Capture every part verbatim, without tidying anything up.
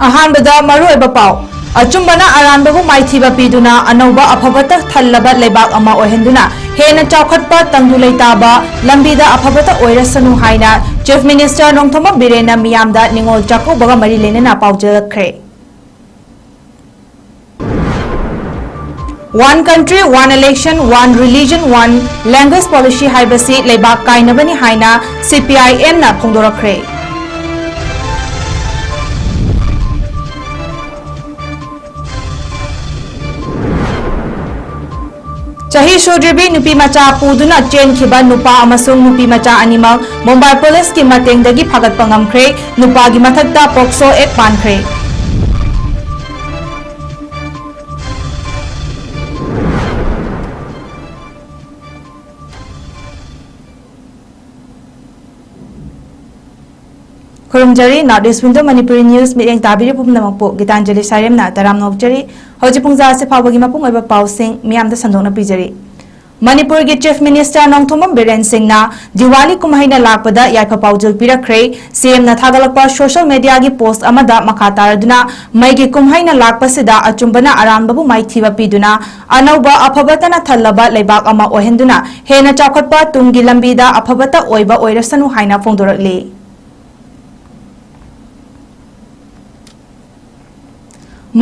ꯑꯍꯥꯟꯕꯗ ꯃꯔꯨꯑꯣꯏꯕ ꯄꯥꯎ꯫ ꯑꯆꯨꯝꯕꯅ ꯑꯔꯥꯟꯕꯕꯨ ꯃꯥꯏꯊꯤꯕ ꯄꯤꯗꯨꯅ ꯑꯅꯧꯕ ꯑꯐꯕꯇ ꯊꯜꯂꯕ ꯂꯩꯕꯥꯛ ꯑꯃ ꯑꯣꯏꯍꯟꯗꯨꯅ ꯍꯦꯟꯅ ꯆꯥꯎꯈꯠꯄ ꯇꯪꯗꯨ ꯂꯩꯇꯥꯕ ꯂꯝꯕꯤꯗ ꯑꯐꯕꯇ ꯑꯣꯏꯔꯁꯅꯨ ꯍꯥꯏꯅ Chief Minister ꯅꯣꯡꯊꯣꯝꯕꯝ ꯕꯤꯔꯦꯟꯅ ꯃꯤꯌꯥꯝꯗ ꯅꯤꯉꯣꯜ ꯆꯥꯛꯀꯧꯕꯒ ꯃꯔꯤ ꯂꯩꯅꯅ ꯄꯥꯎꯖꯦꯜꯂꯛꯈ꯭ꯔꯦ꯫ One country, one election, one religion, one language policy ꯍꯥꯏꯕꯁꯤ ꯂꯩꯕꯥꯛ ꯀꯥꯏꯅꯕꯅꯤ ꯍꯥꯏꯅ C P I M ꯅ ꯐꯣꯡꯗꯣꯔꯛꯈ꯭ꯔꯦ꯫ ꯆꯍꯤ ꯁꯨꯗ꯭ꯔꯤꯕꯤ ꯅꯨꯄꯤ ꯃꯆꯥ ꯄꯨꯗꯨꯅ ꯆꯦꯟꯈꯤꯕ ꯅꯨꯄꯥ ꯑꯃꯁꯨꯡ ꯅꯨꯄꯤ ꯃꯆꯥ ꯑꯅꯤꯃꯛ ꯃꯨꯝꯕꯥꯏ ꯄꯨꯂꯤꯁꯀꯤ ꯃꯇꯦꯡꯗꯒꯤ ꯐꯥꯒꯠꯄ ꯉꯝꯈ꯭ꯔꯦ꯫ ꯅꯨꯄꯥꯒꯤ ꯃꯊꯛꯇ ꯄꯣꯛꯁꯣ ꯑꯦꯛ ꯄꯥꯟꯈ꯭ꯔꯦ꯫ ꯈꯨꯔꯨꯝꯖꯔꯤ꯫ North East Window Manipuri News ꯃꯤꯠꯌꯦꯡ ꯇꯥꯕꯤꯔꯤꯕ ꯄꯨꯝꯅꯃꯛꯄꯨ ꯒꯤꯇꯥꯟꯖꯂꯤ ꯁꯥꯔꯦꯝꯅ ꯇꯔꯥꯝꯅ ꯑꯣꯛꯆꯔꯤ꯫ ꯍꯧꯖꯤꯛ ꯄꯨꯡꯖꯥ ꯑꯁꯤ ꯐꯥꯎꯕꯒꯤ ꯃꯄꯨꯡ ꯑꯣꯏꯕ ꯄꯥꯎꯁꯤꯡ ꯃꯤꯌꯥꯝꯗ ꯁꯟꯗꯣꯛꯅ ꯄꯤꯖꯔꯤ꯫ ꯃꯅꯤꯄꯨꯔꯒꯤ Chief Minister ꯅꯣꯡꯊꯣꯝꯕꯝ ꯕꯤꯔꯦꯟ ꯁꯤꯡꯅ ꯗꯤꯋꯥꯂꯤ ꯀꯨꯝꯍꯩꯅ ꯂꯥꯛꯄꯗ ꯌꯥꯏꯐ ꯄꯥꯎꯖꯦꯜ ꯄꯤꯔꯛꯈ꯭ꯔꯦ꯫ C M ꯅ ꯊꯥꯒꯠꯂꯛꯄ social media ꯒꯤ post ꯑꯃꯗ ꯃꯈꯥ ꯇꯥꯔꯗꯨꯅ ꯃꯩꯒꯤ ꯀꯨꯝꯍꯩꯅ ꯂꯥꯛꯄꯁꯤꯗ ꯑꯆꯨꯝꯕꯅ ꯑꯔꯥꯟꯕꯕꯨ ꯃꯥꯏꯊꯤꯕ ꯄꯤꯗꯨꯅ ꯑꯅꯧꯕ ꯑꯐꯕꯇꯅ ꯊꯜꯂꯕ ꯂꯩꯕꯥꯛ ꯑꯃ ꯑꯣꯏꯍꯟꯗꯨꯅ ꯍꯦꯟꯅ ꯆꯥꯎꯈꯠꯄ ꯇꯨꯡꯒꯤ ꯂꯝꯕꯤꯗ ꯑꯐꯕꯇ ꯑꯣꯏꯕ ꯑꯣꯏꯔꯁꯅꯨ ꯍꯥꯏꯅ ꯐꯣꯡꯗꯣꯔꯛꯂꯤ꯫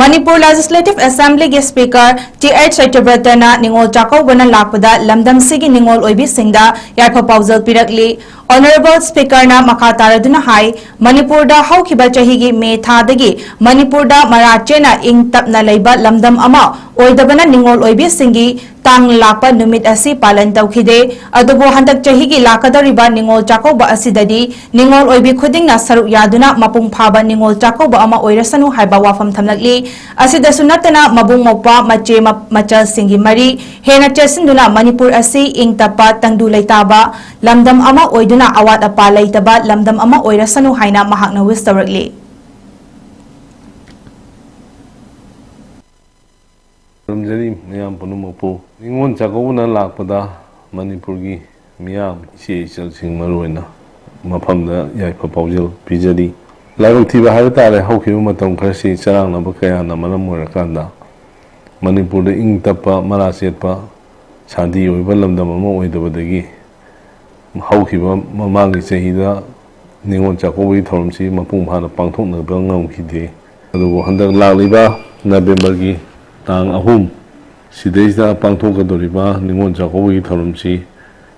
ꯃꯅꯤꯄꯨꯔ Legislative Assembly ꯒꯤ Speaker T H ꯁꯇ꯭ꯌꯕ꯭ꯔꯇꯅ ꯅꯤꯉꯣꯜ ꯆꯥꯛꯀꯧꯕꯅ ꯂꯥꯛꯄꯗ ꯂꯝꯗꯝꯁꯤꯒꯤ ꯅꯤꯉꯣꯜ ꯑꯣꯏꯕꯤꯁꯤꯡꯗ ꯌꯥꯏꯐ ꯄꯥꯎꯖꯦꯜ ꯄꯤꯔꯛꯂꯤ꯫ Honourable Speaker ꯅ ꯃꯈꯥ ꯇꯥꯔꯗꯨꯅ ꯍꯥꯏ, ꯃꯅꯤꯄꯨꯔꯗ ꯍꯧꯈꯤꯕ ꯆꯍꯤꯒꯤ ꯃꯦ ꯊꯥꯗꯒꯤ ꯃꯅꯤꯄꯨꯔꯗ ꯃꯔꯥ ꯆꯦꯅ ꯏꯪ ꯇꯞꯅ ꯂꯩꯕ ꯂꯝꯗꯝ ꯑꯃ ꯑꯣꯏꯗꯕꯅ ꯅꯤꯉꯣꯜ ꯑꯣꯏꯕꯤꯁꯤꯡꯒꯤ ꯇꯥꯡ ꯂꯥꯛꯄ ꯅꯨꯃꯤꯠ ꯑꯁꯤ ꯄꯥꯂꯟ ꯇꯧꯈꯤꯗꯦ꯫ ꯑꯗꯨꯕꯨ ꯍꯟꯗꯛ ꯆꯍꯤꯒꯤ ꯂꯥꯛꯀꯗꯧꯔꯤꯕ ꯅꯤꯉꯣꯜ ꯆꯥꯛꯀꯧꯕ ꯑꯁꯤꯗꯗꯤ ꯅꯤꯉꯣꯜ ꯑꯣꯏꯕꯤ ꯈꯨꯗꯤꯡꯅ ꯁꯔꯨꯛ ꯌꯥꯗꯨꯅ ꯃꯄꯨꯡ ꯐꯥꯕ ꯅꯤꯉꯣꯜ ꯆꯥꯛꯀꯧꯕ ꯑꯃ ꯑꯣꯏꯔꯁꯅꯨ ꯍꯥꯏꯕ ꯋꯥꯐꯝ ꯊꯝꯂꯛꯂꯤ꯫ ꯑꯁꯤꯗꯁꯨ ꯅꯠꯇꯅ ꯃꯕꯨꯡ ꯃꯧꯄ꯭ꯋꯥ ꯃꯆꯦ ꯃ-, ꯃꯆꯜꯁꯤꯡꯒꯤ ꯃꯔꯤ ꯍꯦꯟꯅ ꯆꯦꯠꯁꯤꯟꯗꯨꯅ ꯃꯅꯤꯄꯨꯔ ꯑꯁꯤ ꯏꯪ ꯇꯞꯄ, ꯇꯪꯗꯨ ꯂꯩꯇꯥꯕ ꯂꯝꯗꯝ ꯑꯃ ꯑꯣꯏꯗꯨꯅ ꯑꯋꯥꯠ ꯑꯄꯥ ꯂꯩꯇꯕ ꯂꯝꯗꯝ ꯑꯃ ꯑꯣꯏꯔꯁꯅꯨ ꯍꯥꯏꯅ ꯃꯍꯥꯛꯅ wish ꯇꯧꯔꯛꯂꯤ꯫ ꯈꯨꯔꯨꯝꯖꯔꯤ ꯃꯌꯥꯝ ꯄꯨꯝꯅꯃꯛꯄꯨ꯫ ꯅꯤꯉꯣꯜ ꯆꯥꯛꯀꯧꯕꯅ ꯂꯥꯛꯄꯗ ꯃꯅꯤꯄꯨꯔꯒꯤ ꯃꯤꯌꯥꯝ, ꯏꯆꯦ ꯏꯆꯜꯁꯤꯡ ꯃꯔꯨꯑꯣꯏꯅ ꯃꯐꯝꯗ ꯌꯥꯏꯐ ꯄꯥꯎꯖꯦꯜ ꯄꯤꯖꯔꯤ꯫ ꯂꯥꯏꯕꯛ ꯊꯤꯕ ꯍꯥꯏꯕ ꯇꯥꯔꯦ, ꯍꯧꯈꯤꯕ ꯃꯇꯝ ꯈꯔꯁꯤ ꯆꯔꯥꯡꯅꯕ ꯀꯌꯥꯅ ꯃꯔꯝ ꯑꯣꯏꯔꯀꯥꯟꯗ ꯃꯅꯤꯄꯨꯔꯗ ꯏꯪ ꯇꯞꯄ, ꯃꯔꯥ ꯆꯦꯠꯄ, ꯁꯥꯟꯇꯤ ꯑꯣꯏꯕ ꯂꯝꯗꯝ ꯑꯃ ꯑꯣꯏꯗꯕꯗꯒꯤ ꯍꯧꯈꯤꯕ ꯃꯃꯥꯡꯒꯤ ꯆꯍꯤꯗ ꯅꯤꯉꯣꯜ ꯆꯥꯛꯀꯧꯕꯒꯤ ꯊꯧꯔꯝꯁꯤ ꯃꯄꯨꯡ ꯐꯥꯅ ꯄꯥꯡꯊꯣꯛꯅꯕ ꯉꯝꯈꯤꯗꯦ꯫ ꯑꯗꯨꯕꯨ ꯍꯟꯗꯛ ꯂꯥꯛꯂꯤꯕ ꯅꯕꯦꯝꯕꯔꯒꯤ ꯇꯥꯡ ꯑꯍꯨꯝ ꯁꯤꯗꯩꯁꯤꯗ ꯄꯥꯡꯊꯣꯛꯀꯗꯧꯔꯤꯕ ꯅꯤꯉꯣꯜ ꯆꯥꯛꯀꯧꯕꯒꯤ ꯊꯧꯔꯝꯁꯤ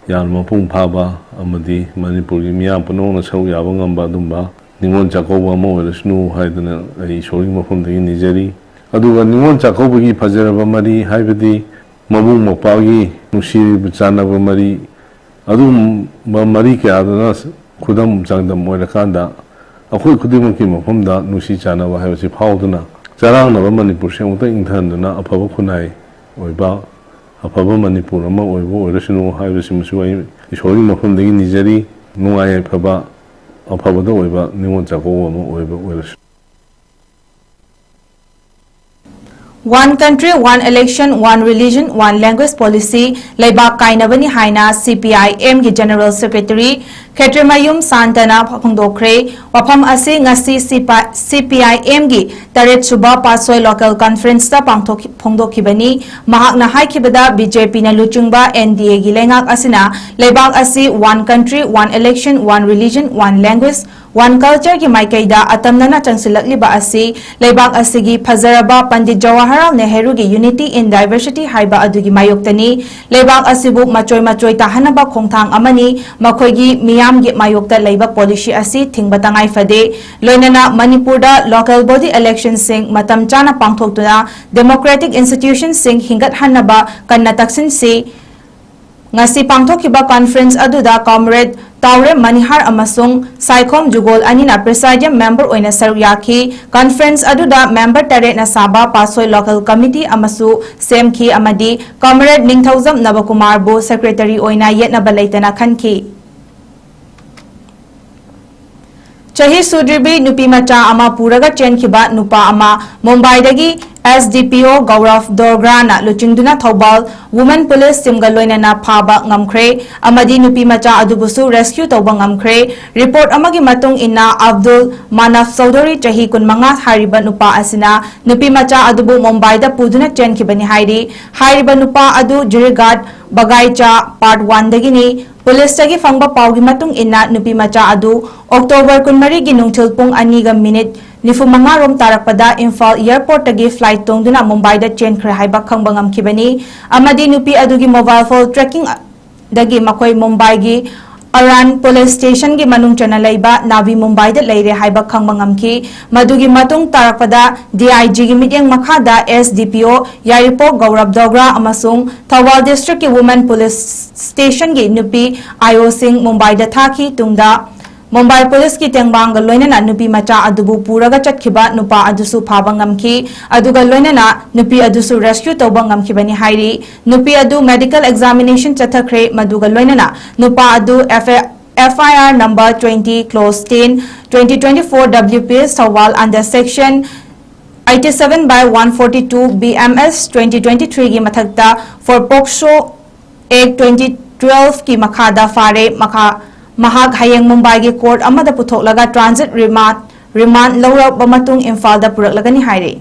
ꯌꯥꯝꯅ ꯃꯄꯨꯡ ꯐꯥꯕ ꯑꯃꯗꯤ ꯃꯅꯤꯄꯨꯔꯒꯤ ꯃꯤꯌꯥꯝ ꯄꯨꯝꯅꯃꯛꯅ ꯁꯔꯨꯛ ꯌꯥꯕ ꯉꯝꯕ ꯑꯗꯨꯝꯕ ꯅꯤꯉꯣꯜ ꯆꯥꯛꯀꯧꯕ ꯑꯃ ꯑꯣꯏꯔꯁꯅꯨ ꯍꯥꯏꯗꯨꯅ ꯑꯩ ꯏꯁꯣꯔꯒꯤ ꯃꯐꯝꯗꯒꯤ ꯅꯤꯖꯔꯤ꯫ ꯑꯗꯨꯒ ꯅꯤꯉꯣꯜ ꯆꯥꯛꯀꯧꯕꯒꯤ ꯐꯖꯔꯕ ꯃꯔꯤ ꯍꯥꯏꯕꯗꯤ ꯃꯕꯨꯡ ꯃꯧꯄ꯭ꯋꯥꯒꯤ ꯅꯨꯡꯁꯤ ꯆꯥꯟꯅꯕ ꯃꯔꯤ, ꯑꯗꯨꯒꯨꯝꯕ ꯃꯔꯤ ꯀꯌꯥꯗꯨꯅ ꯈꯨꯗꯝ ꯆꯥꯡꯗꯝ ꯑꯣꯏꯔꯀꯥꯟꯗ ꯑꯩꯈꯣꯏ ꯈꯨꯗꯤꯡꯃꯛꯀꯤ ꯃꯐꯝꯗ ꯅꯨꯡꯁꯤ ꯆꯥꯟꯅꯕ ꯍꯥꯏꯕꯁꯤ ꯐꯥꯎꯗꯨꯅ ꯆꯔꯥꯡꯅꯕ ꯃꯅꯤꯄꯨꯔꯁꯤ ꯑꯃꯨꯛꯇ ꯏꯪꯊꯍꯟꯗꯨꯅ ꯑꯐꯕ ꯈꯨꯟꯅꯥꯏ ꯑꯣꯏꯕ, ꯑꯐꯕ ꯃꯅꯤꯄꯨꯔ ꯑꯃ ꯑꯣꯏꯕ ꯑꯣꯏꯔꯁꯅꯨ ꯍꯥꯏꯕꯁꯤꯃꯁꯨ ꯑꯩ ꯏꯁꯣꯔꯒꯤ ꯃꯐꯝꯗꯒꯤ ꯅꯤꯖꯔꯤ꯫ ꯅꯨꯡꯉꯥꯏ ꯌꯥꯏꯐꯕ, ꯑꯐꯕꯗ ꯑꯣꯏꯕ ꯅꯤꯉꯣꯜ ꯆꯥꯛꯀꯧꯕ ꯑꯃ ꯑꯣꯏꯕ ꯑꯣꯏꯔꯁꯅꯨ꯫ One country, one election, one religion, one language policy ꯂꯩꯕꯥꯛ ꯀꯥꯏꯅꯕꯅꯤ ꯍꯥꯏꯅ C P I M ꯒꯤ General Secretary ꯈꯦꯇ꯭ꯔꯤꯃꯌꯨꯝ ꯁꯥꯟꯇꯅ ꯐꯣꯡꯗꯣꯛꯈ꯭ꯔꯦ꯫ ꯋꯥꯐꯝ ꯑꯁꯤ ꯉꯁꯤ C P I M ꯒꯤ ꯇꯔꯦꯠ ꯁꯨꯕ ꯄꯥꯠꯁꯣꯏ Local Conference ꯇ ꯄꯥꯡꯊꯣꯛꯈꯤ-, ꯐꯣꯡꯗꯣꯛꯈꯤꯕꯅꯤ꯫ ꯃꯍꯥꯛꯅ ꯍꯥꯏꯈꯤꯕꯗ, B J P ꯅ ꯂꯨꯆꯤꯡꯕ N D A ꯒꯤ ꯂꯩꯉꯥꯛ ꯑꯁꯤꯅ ꯂꯩꯕꯥꯛ ꯑꯁꯤ one country, one election, one religion, one language, one culture ꯒꯤ ꯃꯥꯏꯀꯩꯗ ꯑꯇꯝꯅꯅ ꯆꯪꯁꯤꯜꯂꯛꯂꯤꯕ ꯑꯁꯤ ꯂꯩꯕꯥꯛ ꯑꯁꯤꯒꯤ ꯐꯖꯔꯕ Pandit Jawaharlal ꯅꯦꯍꯔꯨꯒꯤ Unity in Diversity ꯍꯥꯏꯕ ꯑꯗꯨꯒꯤ ꯃꯥꯌꯣꯛꯇꯅꯤ꯫ ꯂꯩꯕꯥꯛ ꯑꯁꯤꯕꯨ ꯃꯆꯣꯏ ꯃꯆꯣꯏ ꯇꯥꯍꯟꯅꯕ ꯈꯣꯡꯊꯥꯡ ꯑꯃꯅꯤ꯫ ꯃꯈꯣꯏꯒꯤ ꯃꯤꯌꯥꯝꯒꯤ ꯃꯥꯌꯣꯛꯇ ꯂꯩꯕ policy ꯑꯁꯤ ꯊꯤꯡꯕ ꯇꯉꯥꯏ ꯐꯗꯦ꯫ ꯂꯣꯏꯅꯅ ꯃꯅꯤꯄꯨꯔꯗ local body election ꯁꯤꯡ ꯃꯇꯝ ꯆꯥꯅ ꯄꯥꯡꯊꯣꯛꯇꯨꯅ democratic institution ꯁꯤꯡ ꯍꯤꯡꯒꯠꯍꯟꯅꯕ ꯀꯟꯅ ꯇꯛꯁꯤꯟꯁꯤ꯫ ꯉꯁꯤ ꯄꯥꯡꯊꯣꯛꯈꯤꯕ conference ꯑꯗꯨꯗ Comrade ꯇꯥꯎꯔꯦꯝ ꯃꯅꯤꯍꯥꯔ ꯑꯃꯁꯨꯡ ꯁꯥꯏꯈꯣꯝ ꯖꯨꯒꯣꯜ ꯑꯅꯤꯅ presidium member ꯑꯣꯏꯅ ꯁꯔꯨꯛ ꯌꯥꯈꯤ꯫ Conference ꯑꯗꯨꯗ member ꯇꯔꯦꯠꯅ ꯁꯥꯕ ꯄꯥꯠꯁꯣꯏ Local Committee ꯑꯃꯁꯨ ꯁꯦꯝꯈꯤ ꯑꯃꯗꯤ Comrade ꯅꯤꯡꯊꯧꯖꯝ ꯅꯕꯀꯨꯃꯥꯔꯕꯨ secretary ꯑꯣꯏꯅ ꯌꯦꯠꯅꯕ ꯂꯩꯇꯅ ꯈꯟꯈꯤ꯫ ꯆꯍꯤ ꯁꯨꯗ꯭ꯔꯤꯕꯤ ꯅꯨꯄꯤ ꯃꯆꯥ ꯑꯃ ꯄꯨꯔꯒ ꯆꯦꯟꯈꯤꯕ ꯅꯨꯄꯥ ꯑꯃ ꯃꯨꯝꯕꯥꯏꯗꯒꯤ ꯑꯦꯁ ꯗꯤ ꯄꯤ ꯑꯣ ꯒꯧꯔꯚ ꯗꯣꯒ꯭ꯔꯥꯅ ꯂꯨꯆꯤꯡꯗꯨꯅ ꯊꯧꯕꯥꯜ Women Police Teamꯒ ꯂꯣꯏꯅꯅ ꯐꯥꯕ ꯉꯝꯈ꯭ꯔꯦ ꯑꯃꯗꯤ ꯅꯨꯄꯤ ꯃꯆꯥ ꯑꯗꯨꯕꯨꯁꯨ rescue ꯇꯧꯕ ꯉꯝꯈ꯭ꯔꯦ꯫ Report ꯑꯃꯒꯤ ꯃꯇꯨꯡ ꯏꯟꯅ, ꯑꯕꯗꯨꯜ ꯃꯥꯅꯚ ꯆꯧꯙꯨꯔꯤ, ꯆꯍꯤ ꯀꯨꯟꯃꯉꯥ, ꯍꯥꯏꯔꯤꯕ ꯅꯨꯄꯥ ꯑꯁꯤꯅ ꯅꯨꯄꯤ ꯃꯆꯥ ꯑꯗꯨꯕꯨ ꯃꯨꯝꯕꯥꯏꯗ ꯄꯨꯗꯨꯅ ꯆꯦꯟꯈꯤꯕꯅꯤ ꯍꯥꯏꯔꯤ꯫ ꯍꯥꯏꯔꯤꯕ ꯅꯨꯄꯥ ꯑꯗꯨ ꯖꯤꯔꯤꯒꯥꯠ ꯕꯒꯥꯏꯆꯥ Part Oneꯗꯒꯤꯅꯤ꯫ ꯄꯨꯂꯤꯁꯇꯒꯤ ꯐꯪꯕ ꯄꯥꯎꯒꯤ ꯃꯇꯨꯡ ꯏꯟꯅ, ꯅꯨꯄꯤ ꯃꯆꯥ ꯑꯗꯨ October ꯀꯨꯟꯃꯔꯤꯒꯤ ꯅꯨꯡꯊꯤꯜ ꯄꯨꯡ ꯑꯅꯤꯒ minute ꯅꯤꯐꯨ ꯃꯉꯥ ꯔꯣꯝ ꯇꯥꯔꯛꯄꯗ ꯏꯝꯐꯥꯜ airportꯇꯒꯤ flight ꯇꯣꯡꯗꯨꯅ ꯃꯨꯝꯕꯥꯏꯗ ꯆꯦꯟꯈ꯭ꯔꯦ ꯍꯥꯏꯕ ꯈꯪꯕ ꯉꯝꯈꯤꯕꯅꯤ ꯑꯃꯗꯤ ꯅꯨꯄꯤ ꯑꯗꯨꯒꯤ mobile phone trackingꯗꯒꯤ ꯃꯈꯣꯏ ꯃꯨꯝꯕꯥꯏꯒꯤ ꯑꯔꯥꯟ police stationꯒꯤ ꯃꯅꯨꯡ ꯆꯟꯅ ꯂꯩꯕ ꯅꯥꯚꯤ ꯃꯨꯝꯕꯥꯏꯗ ꯂꯩꯔꯦ ꯍꯥꯏꯕ ꯈꯪꯕ ꯉꯝꯈꯤ꯫ ꯃꯗꯨꯒꯤ ꯃꯇꯨꯡ ꯇꯥꯔꯛꯄꯗ D I Gꯒꯤ ꯃꯤꯠꯌꯦꯡ ꯃꯈꯥꯗ S D P O ꯌꯥꯏꯔꯤꯄꯣꯛ ꯒꯧꯔꯕ ꯗꯣꯒ꯭ꯔꯥ ꯑꯃꯁꯨꯡ ꯊꯧꯕꯥꯜ districtꯀꯤ Women Police Stationꯒꯤ ꯅꯨꯄꯤ I Oꯁꯤꯡ ꯃꯨꯝꯕꯥꯏꯗ ꯊꯥꯈꯤ꯫ ꯇꯨꯡꯗ ꯃꯨꯝꯕꯥꯏ ꯄꯨꯂꯤꯁꯀꯤ ꯇꯦꯡꯕꯥꯡꯒ ꯂꯣꯏꯅꯅ ꯅꯨꯄꯤ ꯃꯆꯥ ꯑꯗꯨꯕꯨ ꯄꯨꯔꯒ ꯆꯠꯈꯤꯕ ꯅꯨꯄꯥ ꯑꯗꯨꯁꯨ ꯐꯥꯕ ꯉꯝꯈꯤ꯫ ꯑꯗꯨꯒ ꯂꯣꯏꯅꯅ ꯅꯨꯄꯤ ꯑꯗꯨꯁꯨ rescue ꯇꯧꯕ ꯉꯝꯈꯤꯕꯅꯤ ꯍꯥꯏꯔꯤ꯫ ꯅꯨꯄꯤ ꯑꯗꯨ medical examination ꯆꯠꯊꯈ꯭ꯔꯦ꯫ ꯃꯗꯨꯒ ꯂꯣꯏꯅꯅ ꯅꯨꯄꯥ ꯑꯗꯨ F I R number twenty, clause ten, twenty twenty-four W P S Thawal under section eighty-seven by one forty-two B M S twenty twenty-threeꯒꯤ ꯃꯊꯛꯇ for POCSO Act twenty twelveꯀꯤ ꯃꯈꯥꯗ ꯐꯥꯔꯦ꯫ ꯃꯈꯥ, ꯃꯍꯥꯛ ꯍꯌꯦꯡ ꯃꯨꯝꯕꯥꯏꯒꯤ court ꯑꯃꯗ ꯄꯨꯊꯣꯛꯂꯒ transit remand, remand ꯂꯧꯔꯕ ꯃꯇꯨꯡ ꯏꯝꯐꯥꯜꯗ ꯄꯨꯔꯛꯂꯒꯅꯤ ꯍꯥꯏꯔꯤ꯫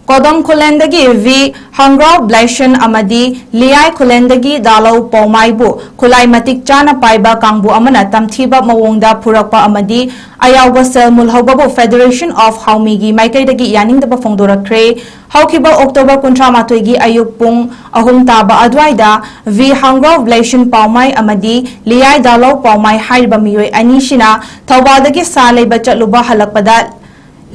ꯀꯣꯗꯣꯝ ꯈꯨꯂꯦꯟꯗꯒꯤ ꯚꯤ ꯍꯪꯒ꯭ꯔꯥꯎ ꯕ꯭ꯂꯦꯁꯟ ꯑꯃꯗꯤ ꯂꯤꯌꯥꯏ ꯈꯨꯂꯦꯟꯗꯒꯤ ꯗꯥꯂꯧ ꯄꯥꯎꯃꯥꯏꯕꯨ ꯈꯨꯠꯂꯥꯏ ꯃꯇꯤꯛ ꯆꯥꯅ ꯄꯥꯏꯕ ꯀꯥꯡꯕꯨ ꯑꯃꯅ ꯇꯝꯊꯤꯕ ꯃꯑꯣꯡꯗ ꯐꯨꯔꯛꯄ ꯑꯃꯗꯤ ꯑꯌꯥꯎꯕ ꯁꯦꯜ ꯃꯨꯜꯍꯧꯕꯕꯨ Federation of ꯍꯥꯎꯃꯤꯒꯤ ꯃꯥꯏꯀꯩꯗꯒꯤ ꯌꯥꯅꯤꯡꯗꯕ ꯐꯣꯡꯗꯣꯔꯛꯈ꯭ꯔꯦ꯫ ꯍꯧꯈꯤꯕ October ꯀꯨꯟꯊ꯭ꯔꯥꯃꯥꯊꯣꯏꯒꯤ ꯑꯌꯨꯛ ꯄꯨꯡ ꯑꯍꯨꯝ ꯇꯥꯕ ꯑꯗꯨꯋꯥꯏꯗ ꯚꯤ ꯍꯪꯒ꯭ꯔꯥꯎ ꯕ꯭ꯂꯦꯁꯟ ꯄꯥꯎꯃꯥꯏ ꯑꯃꯗꯤ ꯂꯤꯌꯥꯏ ꯗꯥꯂꯧ ꯄꯥꯎꯃꯥꯏ ꯍꯥꯏꯔꯤꯕ ꯃꯤꯑꯣꯏ ꯑꯅꯤꯁꯤꯅ ꯊꯧꯕꯥꯜꯗꯒꯤ ꯁꯥ ꯂꯩꯕ ꯆꯠꯂꯨꯕ ꯍꯜꯂꯛꯄꯗ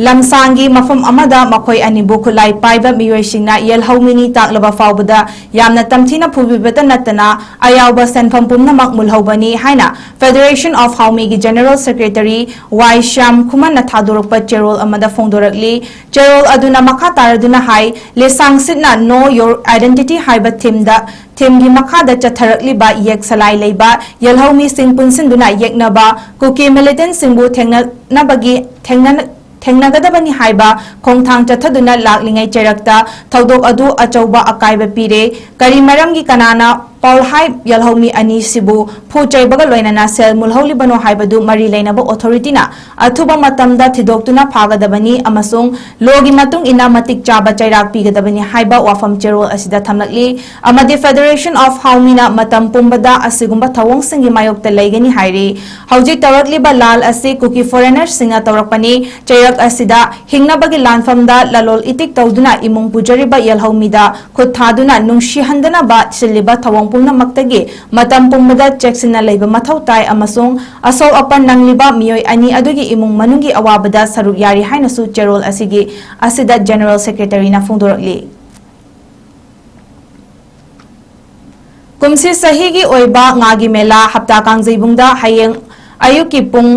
ꯂꯝꯁꯥꯡꯒꯤ ꯃꯐꯝ ꯑꯃꯗ ꯃꯈꯣꯏ ꯑꯅꯤꯕꯨ ꯈꯨꯠꯂꯥꯏ ꯄꯥꯏꯕ ꯃꯤꯑꯣꯏꯁꯤꯡꯅ ꯌꯦꯜꯍꯧꯃꯤꯅꯤ ꯇꯥꯛꯂꯕ ꯐꯥꯎꯕꯗ ꯌꯥꯝꯅ ꯇꯝꯊꯤꯅ ꯐꯨꯕꯤꯕꯇ ꯅꯠꯇꯅ ꯑꯌꯥꯎꯕ ꯁꯦꯟꯐꯝ ꯄꯨꯝꯅꯃꯛ ꯃꯨꯜꯍꯧꯕꯅꯤ ꯍꯥꯏꯅ Federation of ꯍꯥꯎꯃꯤꯒꯤ General Secretary ꯋꯥꯏ ꯁ꯭ꯌꯥꯝ ꯈꯨꯃꯟꯅ ꯊꯥꯗꯣꯔꯛꯄ ꯆꯦꯔꯣꯜ ꯑꯃꯗ ꯐꯣꯡꯗꯣꯔꯛꯂꯤ꯫ ꯆꯦꯔꯣꯜ ꯑꯗꯨꯅ ꯃꯈꯥ ꯇꯥꯔꯗꯨꯅ ꯍꯥꯏ, ꯂꯤꯁꯥꯡꯁꯤꯠꯅ Know Your Identity ꯍꯥꯏꯕ themeꯗ, themeꯒꯤ ꯃꯈꯥꯗ ꯆꯠꯊꯔꯛꯂꯤꯕ ꯌꯦꯛ ꯁꯂꯥꯏ ꯂꯩꯕ ꯌꯦꯜꯍꯧꯃꯤꯁꯤꯡ ꯄꯨꯟꯁꯤꯟꯗꯨꯅ ꯌꯦꯛꯅꯕ ꯀꯨꯀꯤ militantꯁꯤꯡꯕꯨ ꯊꯦꯡꯅꯅꯕꯒꯤ, ꯊꯦꯡꯅ-, ꯊꯦꯡꯅꯒꯗꯕꯅꯤ ꯍꯥꯏꯕ ꯈꯣꯡꯊꯥꯡ ꯆꯠꯊꯗꯨꯅ ꯂꯥꯛꯂꯤꯉꯩ ꯆꯩꯔꯛꯇ ꯊꯧꯗꯣꯛ ꯑꯗꯨ ꯑꯆꯧꯕ ꯑꯀꯥꯏꯕ ꯄꯤꯔꯦ꯫ ꯀꯔꯤ ꯃꯔꯝꯒꯤ ꯀꯅꯥꯅ ꯄꯥꯎꯜꯍꯥꯏ ꯌꯦꯜꯍꯧꯃꯤ ꯑꯅꯤꯁꯤꯕꯨ ꯐꯨ ꯆꯩꯕꯒ ꯂꯣꯏꯅꯅ ꯁꯦꯜ ꯃꯨꯜꯍꯧꯂꯤꯕꯅꯣ ꯍꯥꯏꯕꯗꯨ ꯃꯔꯤ ꯂꯩꯅꯕ ꯑꯣꯊꯣꯔꯤꯇꯤꯅ ꯑꯊꯨꯕ ꯃꯇꯝꯗ ꯊꯤꯗꯣꯛꯇꯨꯅ ꯐꯥꯒꯗꯕꯅꯤ ꯑꯃꯁꯨꯡ ꯂꯣꯒꯤ ꯃꯇꯨꯡ ꯏꯟꯅ ꯃꯇꯤꯛ ꯆꯥꯕ ꯆꯩꯔꯥꯛ ꯄꯤꯒꯗꯕꯅꯤ ꯍꯥꯏꯕ ꯋꯥꯐꯝ ꯆꯦꯔꯣꯜ ꯑꯁꯤꯗ ꯊꯝꯂꯛꯂꯤ꯫ ꯑꯃꯗꯤ Federation of Haomina ꯃꯇꯝ ꯄꯨꯝꯕꯗ ꯑꯁꯤꯒꯨꯝꯕ ꯊꯧꯑꯣꯡꯁꯤꯡꯒꯤ ꯃꯥꯌꯣꯛꯇ ꯂꯩꯒꯅꯤ ꯍꯥꯏꯔꯤ꯫ ꯍꯧꯖꯤꯛ ꯇꯧꯔꯛꯂꯤꯕ ꯂꯥꯜ ꯑꯁꯤ ꯀꯨꯀꯤ ꯐꯣꯔꯦꯅꯔꯁꯤꯡꯅ ꯇꯧꯔꯛꯄꯅꯤ꯫ ꯆꯩꯔꯛ ꯑꯁꯤꯗ ꯍꯤꯡꯅꯕꯒꯤ ꯂꯥꯟꯐꯝꯗ ꯂꯂꯣꯜ ꯏꯇꯤꯛ ꯇꯧꯗꯨꯅ ꯏꯃꯨꯡ ꯄꯨꯖꯔꯤꯕ ꯌꯦꯜꯍꯧꯃꯤꯗ ꯈꯨꯠ ꯊꯥꯗꯨꯅ ꯅꯨꯡꯁꯤꯍꯟꯗꯅꯕ ꯁꯤꯜꯂꯤꯕ ꯊꯧꯑꯣꯡ ꯄꯨꯝꯅꯃꯛꯇꯒꯤ ꯃꯇꯝ ꯄꯨꯝꯕꯗ ꯆꯦꯛꯁꯤꯟꯅ ꯂꯩꯕ ꯃꯊꯧ ꯇꯥꯏ ꯑꯃꯁꯨꯡ ꯑꯁꯣꯛ ꯑꯄꯟ ꯅꯪꯂꯤꯕ ꯃꯤꯑꯣꯏ ꯑꯅꯤ ꯑꯗꯨꯒꯤ ꯏꯃꯨꯡ ꯃꯅꯨꯡꯒꯤ ꯑꯋꯥꯕꯗ ꯁꯔꯨꯛ ꯌꯥꯔꯤ ꯍꯥꯏꯅꯁꯨ ꯆꯦꯔꯣꯜ ꯑꯁꯤꯒꯤ ꯑꯁꯤꯗ ꯖꯦꯅꯔꯦꯜ ꯁꯦꯀ꯭ꯔꯦꯇꯔꯤꯅ ꯐꯣꯡꯗꯣꯔꯛꯂꯤ꯫ ꯀꯨꯝꯁꯤ ꯆꯍꯤꯒꯤ ꯑꯣꯏꯕ ꯉꯥꯒꯤ ꯃꯦꯂꯥ ꯍꯞꯇꯥ ꯀꯥꯡꯖꯩꯕꯨꯡꯗ ꯍꯌꯦꯡ ꯑꯌꯨꯛꯀꯤ ꯄꯨꯡ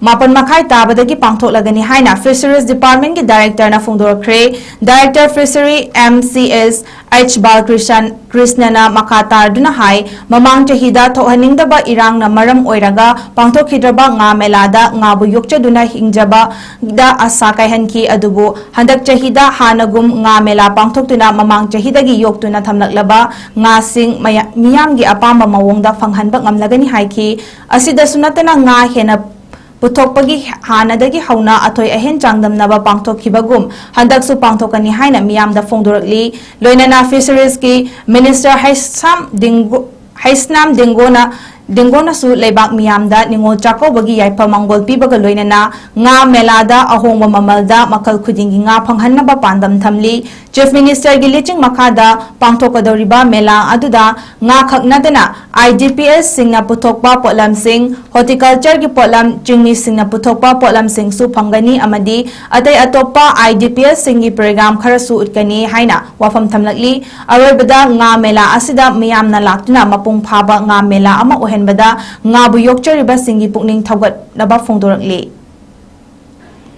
ꯃꯥꯄꯟ ꯃꯈꯥꯏ ꯇꯥꯕꯗꯒꯤ ꯄꯥꯡꯊꯣꯛꯂꯒꯅꯤ ꯍꯥꯏꯅ Fisheries Departmentꯀꯤ Directorꯅ ꯐꯣꯡꯗꯣꯔꯛꯈ꯭ꯔꯦ꯫ Director Fishery M C S H ꯕꯥꯂꯀ꯭ꯔꯤꯁꯟ ꯀ꯭ꯔꯤꯁꯅꯅ ꯃꯈꯥ ꯇꯥꯗꯨꯅ ꯍꯥꯏ, ꯃꯃꯥꯡ ꯆꯍꯤꯗ ꯊꯣꯛꯍꯟꯅꯤꯡꯗꯕ ꯏꯔꯥꯡꯅ ꯃꯔꯝ ꯑꯣꯏꯔꯒ ꯄꯥꯡꯊꯣꯛꯈꯤꯗ꯭ꯔꯕ ꯉꯥ ꯃꯦꯂꯥꯗ ꯉꯥꯕꯨ ꯌꯣꯛꯆꯗꯨꯅ ꯍꯤꯡꯖꯕꯗ ꯑꯁꯥ ꯀꯥꯏꯍꯟꯈꯤ꯫ ꯑꯗꯨꯕꯨ ꯍꯟꯗꯛ ꯆꯍꯤꯗ ꯍꯥꯟꯅꯒꯨꯝ ꯉꯥ ꯃꯦꯂꯥ ꯄꯥꯡꯊꯣꯛꯇꯨꯅ ꯃꯃꯥꯡ ꯆꯍꯤꯗꯒꯤ ꯌꯣꯛꯇꯨꯅ ꯊꯝꯂꯛꯂꯕ ꯉꯥꯁꯤꯡ ꯃꯌꯥ-, ꯃꯤꯌꯥꯝꯒꯤ ꯑꯄꯥꯝꯕ ꯃꯑꯣꯡꯗ ꯐꯪꯍꯟꯕ ꯉꯝꯂꯒꯅꯤ ꯍꯥꯏꯈꯤ꯫ ꯑꯁꯤꯗꯁꯨ ꯅꯠꯇꯅ ꯉꯥ ꯍꯦꯟꯅ ꯄꯨꯊꯣꯛꯄꯒꯤ ꯍꯥꯟꯅꯗꯒꯤ ꯍꯧꯅ ꯑꯊꯣꯏ ꯑꯍꯦꯟ ꯆꯥꯡꯗꯝꯅꯕ ꯄꯥꯡꯊꯣꯛꯈꯤꯕꯒꯨꯝ ꯍꯟꯗꯛꯁꯨ ꯄꯥꯡꯊꯣꯛꯀꯅꯤ ꯍꯥꯏꯅ ꯃꯤꯌꯥꯝꯗ ꯐꯣꯡꯗꯣꯔꯛꯂꯤ꯫ ꯂꯣꯏꯅꯅ Fisheries ꯀꯤ Minister ꯍꯩꯁꯥꯝ ꯗꯤꯡꯒꯣ-, ꯍꯩꯁꯅꯥꯝ ꯗꯤꯡꯒꯣꯅ, ꯗꯤꯡꯒꯣꯅꯁꯨ ꯂꯩꯕꯥꯛ ꯃꯤꯌꯥꯝꯗ ꯅꯤꯉꯣꯜ ꯆꯥꯛꯀꯧꯕꯒꯤ ꯌꯥꯏꯐ ꯃꯪꯒꯣꯜ ꯄꯤꯕꯒ ꯂꯣꯏꯅꯅ ꯉꯥ ꯃꯦꯂꯥꯗ ꯑꯍꯣꯡꯕ ꯃꯃꯜꯗ ꯃꯈꯜ ꯈꯨꯗꯤꯡꯒꯤ ꯉꯥ ꯐꯪꯍꯟꯅꯕ ꯄꯥꯟꯗꯝ ꯊꯝꯂꯤ꯫ Chief Ministerꯒꯤ ꯂꯤꯆꯤꯡ ꯃꯈꯥꯗ ꯄꯥꯡꯊꯣꯛꯀꯗꯧꯔꯤꯕ ꯃꯦꯂꯥ ꯑꯗꯨꯗ ꯉꯥ ꯈꯛ ꯅꯠꯇꯅ I D P Sꯁꯤꯡꯅ ꯄꯨꯊꯣꯛꯄ ꯄꯣꯠꯂꯝꯁꯤꯡ, Horticultureꯒꯤ ꯄꯣꯠꯂꯝ, ꯆꯤꯡꯃꯤꯁꯤꯡꯅ ꯄꯨꯊꯣꯛꯄ ꯄꯣꯠꯂꯝꯁꯤꯡꯁꯨ ꯐꯪꯒꯅꯤ ꯑꯃꯗꯤ ꯑꯇꯩ ꯑꯇꯣꯞꯄ I D P Sꯁꯤꯡꯒꯤ program ꯈꯔꯁꯨ ꯎꯠꯀꯅꯤ ꯍꯥꯏꯅ ꯋꯥꯐꯝ ꯊꯝꯂꯛꯂꯤ꯫ ꯑꯔꯣꯏꯕꯗ ꯉꯥ ꯃꯦꯂꯥ ꯑꯁꯤꯗ ꯃꯤꯌꯥꯝꯅ ꯂꯥꯛꯇꯨꯅ ꯃꯄꯨꯡ ꯐꯥꯕ ꯉꯥ ꯃꯦꯂꯥ ꯑꯃ ꯑꯣꯏꯍꯟꯕꯗ ꯉꯥꯕꯨ ꯌꯣꯛꯆꯔꯤꯕꯁꯤꯡꯒꯤ ꯄꯨꯛꯅꯤꯡ ꯊꯧꯒꯠꯅꯕ ꯐꯣꯡꯗꯣꯔꯛꯂꯤ꯫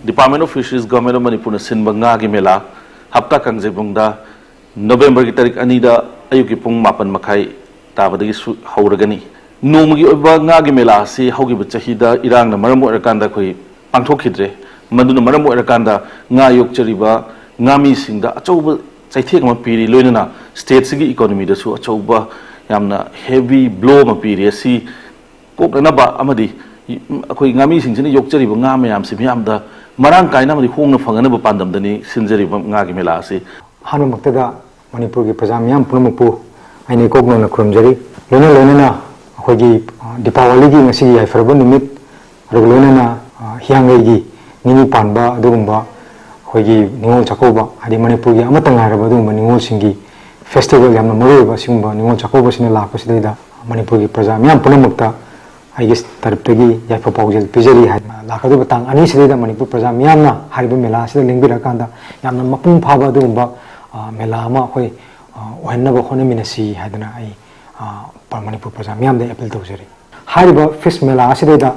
Department of Fisheries, Government of ꯃꯅꯤꯄꯨꯔꯅ ꯁꯤꯟꯕ ꯉꯥꯒꯤ ꯃꯦꯂꯥ ꯍꯞꯇꯥ ꯀꯥꯡꯖꯩꯕꯨꯡꯗ ꯅꯕꯦꯝꯕꯔꯒꯤ ꯇꯥꯔꯤꯛ ꯑꯅꯤꯗ ꯑꯌꯨꯛꯀꯤ ꯄꯨꯡ ꯃꯥꯄꯟ ꯃꯈꯥꯏ ꯇꯥꯕꯗꯒꯤ ꯁꯨ-, ꯍꯧꯔꯒꯅꯤ꯫ ꯅꯣꯡꯃꯒꯤ ꯑꯣꯏꯕ ꯉꯥꯒꯤ ꯃꯦꯂꯥ ꯑꯁꯤ ꯍꯧꯈꯤꯕ ꯆꯍꯤꯗ ꯏꯔꯥꯡꯅ ꯃꯔꯝ ꯑꯣꯏꯔꯀꯥꯟꯗ ꯑꯩꯈꯣꯏ ꯄꯥꯡꯊꯣꯛꯈꯤꯗ꯭ꯔꯦ꯫ ꯃꯗꯨꯅ ꯃꯔꯝ ꯑꯣꯏꯔꯀꯥꯟꯗ ꯉꯥ ꯌꯣꯛꯆꯔꯤꯕ ꯉꯥꯃꯤꯁꯤꯡꯗ ꯑꯆꯧꯕ ꯆꯩꯊꯦꯡ ꯑꯃ ꯄꯤꯔꯤ, ꯂꯣꯏꯅꯅ ꯁ꯭ꯇꯦꯠꯁꯤꯒꯤ ꯏꯀꯣꯅꯣꯃꯤꯗꯁꯨ ꯑꯆꯧꯕ ꯌꯥꯝꯅ ꯍꯦꯚꯤ ꯕ꯭ꯂꯣ ꯑꯃ ꯄꯤꯔꯤ꯫ ꯑꯁꯤ ꯀꯣꯛꯅꯅꯕ ꯑꯃꯗꯤ ꯑꯩꯈꯣꯏ ꯉꯥꯃꯤꯁꯤꯡꯁꯤꯅ ꯌꯣꯛꯆꯔꯤꯕ ꯉꯥ ꯃꯌꯥꯝꯁꯤ ꯃꯤꯌꯥꯝꯗ ꯃꯔꯥꯡ ꯀꯥꯏꯅ ꯑꯃꯗꯤ ꯍꯣꯡꯅ ꯐꯪꯅꯅꯕ ꯄꯥꯟꯗꯝꯗꯅꯤ ꯁꯤꯟꯖꯔꯤꯕ ꯉꯥꯒꯤ ꯃꯦꯂꯥ ꯑꯁꯤ꯫ ꯑꯍꯥꯟꯕꯃꯛꯇꯗ ꯃꯅꯤꯄꯨꯔꯒꯤ ꯄ꯭ꯔꯖꯥ ꯃꯤꯌꯥꯝ ꯄꯨꯝꯅꯃꯛꯄꯨ ꯑꯩꯅ ꯏꯀꯣꯛ ꯅꯧꯅ ꯈꯨꯔꯨꯝꯖꯔꯤ꯫ ꯂꯣꯏꯅ ꯂꯣꯏꯅꯅ ꯑꯩꯈꯣꯏꯒꯤ, ꯑ, ꯗꯤꯄꯥꯋꯥꯂꯤꯒꯤ ꯉꯁꯤꯒꯤ ꯌꯥꯏꯐꯔꯕ ꯅꯨꯃꯤꯠ, ꯑꯗꯨꯒ ꯂꯣꯏꯅꯅ, ꯑ, ꯍꯤꯌꯥꯡꯒꯩꯒꯤ ꯅꯤꯅꯤ ꯄꯥꯟꯕ ꯑꯗꯨꯒꯨꯝꯕ ꯑꯩꯈꯣꯏꯒꯤ ꯅꯤꯉꯣꯜ ꯆꯥꯛꯀꯧꯕ, ꯍꯥꯏꯗꯤ ꯃꯅꯤꯄꯨꯔꯒꯤ ꯑꯃꯠꯇ ꯉꯥꯏꯔꯕ ꯑꯗꯨꯒꯨꯝꯕ ꯅꯤꯉꯣꯜꯁꯤꯡꯒꯤ ꯐꯦꯁꯇꯤꯚꯦꯜ, ꯌꯥꯝꯅ ꯃꯔꯨꯑꯣꯏꯕ ꯑꯁꯤꯒꯨꯝꯕ ꯅꯤꯉꯣꯜ ꯆꯥꯛꯀꯧꯕꯁꯤꯅ ꯂꯥꯛꯄꯁꯤꯗꯩꯗ ꯃꯅꯤꯄꯨꯔꯒꯤ ꯄ꯭ꯔꯖꯥ ꯃꯤꯌꯥꯝ ꯄꯨꯝꯅꯃꯛꯇ ꯑꯩꯒꯤ ꯇꯔꯞꯇꯒꯤ ꯌꯥꯏꯐ ꯄꯥꯎꯖꯦꯜ ꯄꯤꯖꯔꯤ ꯍꯥꯏ꯫ ꯂꯥꯛꯀꯗꯧꯕ ꯇꯥꯡ ꯑꯅꯤꯁꯤꯗꯩꯗ ꯃꯅꯤꯄꯨꯔ ꯄ꯭ꯔꯖꯥ ꯃꯤꯌꯥꯝꯅ ꯍꯥꯏꯔꯤꯕ ꯃꯦꯂꯥ ꯑꯁꯤꯗ ꯂꯦꯡꯕꯤꯔꯛꯑꯀꯥꯟꯗ ꯌꯥꯝꯅ ꯃꯄꯨꯡ ꯐꯥꯕ ꯑꯗꯨꯒꯨꯝꯕ, ꯑ, ꯃꯦꯂꯥ ꯑꯃ ꯑꯩꯈꯣꯏ, ꯑ, ꯑꯣꯏꯍꯟꯅꯕ ꯍꯣꯠꯅꯃꯤꯟꯅꯁꯤ ꯍꯥꯏꯗꯅ ꯑꯩ, ꯑ, ꯄ-, ꯃꯅꯤꯄꯨꯔ ꯄ꯭ꯔꯖꯥ ꯃꯤꯌꯥꯝꯗ ꯑꯦꯄꯤꯜ ꯇꯧꯖꯔꯤ꯫ ꯍꯥꯏꯔꯤꯕ ꯐꯤꯁ ꯃꯦꯂꯥ ꯑꯁꯤꯗꯩꯗ,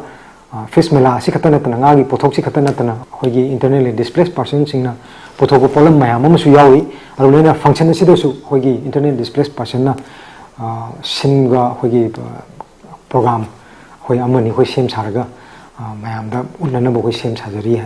ꯑ, ꯐꯤꯁ ꯃꯦꯂꯥ ꯑꯁꯤ ꯈꯛꯇ ꯅꯠꯇꯅ, ꯉꯥꯒꯤ ꯄꯣꯠꯊꯣꯛꯁꯤ ꯈꯛꯇ ꯅꯠꯇꯅ ꯑꯩꯈꯣꯏꯒꯤ internally displaced personꯁꯤꯡꯅ ꯄꯨꯊꯣꯛꯄ ꯄꯣꯠꯂꯝ ꯃꯌꯥꯝ ꯑꯃꯁꯨ ꯌꯥꯎꯔꯤ꯫ ꯑꯗꯨ ꯂꯣꯏꯅ function ꯑꯁꯤꯗꯁꯨ ꯑꯩꯈꯣꯏꯒꯤ internally displaced personꯅ, ꯑ, ꯁꯤꯟꯕ ꯑꯩꯈꯣꯏꯒꯤ, ꯑ, program ꯑꯩꯈꯣꯏ ꯑꯃꯅꯤ ꯑꯩꯈꯣꯏ ꯁꯦꯝ ꯁꯥꯔꯒ, ꯑ, ꯃꯌꯥꯝꯗ ꯎꯠꯅꯅꯕ ꯑꯩꯈꯣꯏ ꯁꯦꯝ ꯁꯥꯖꯔꯤ꯫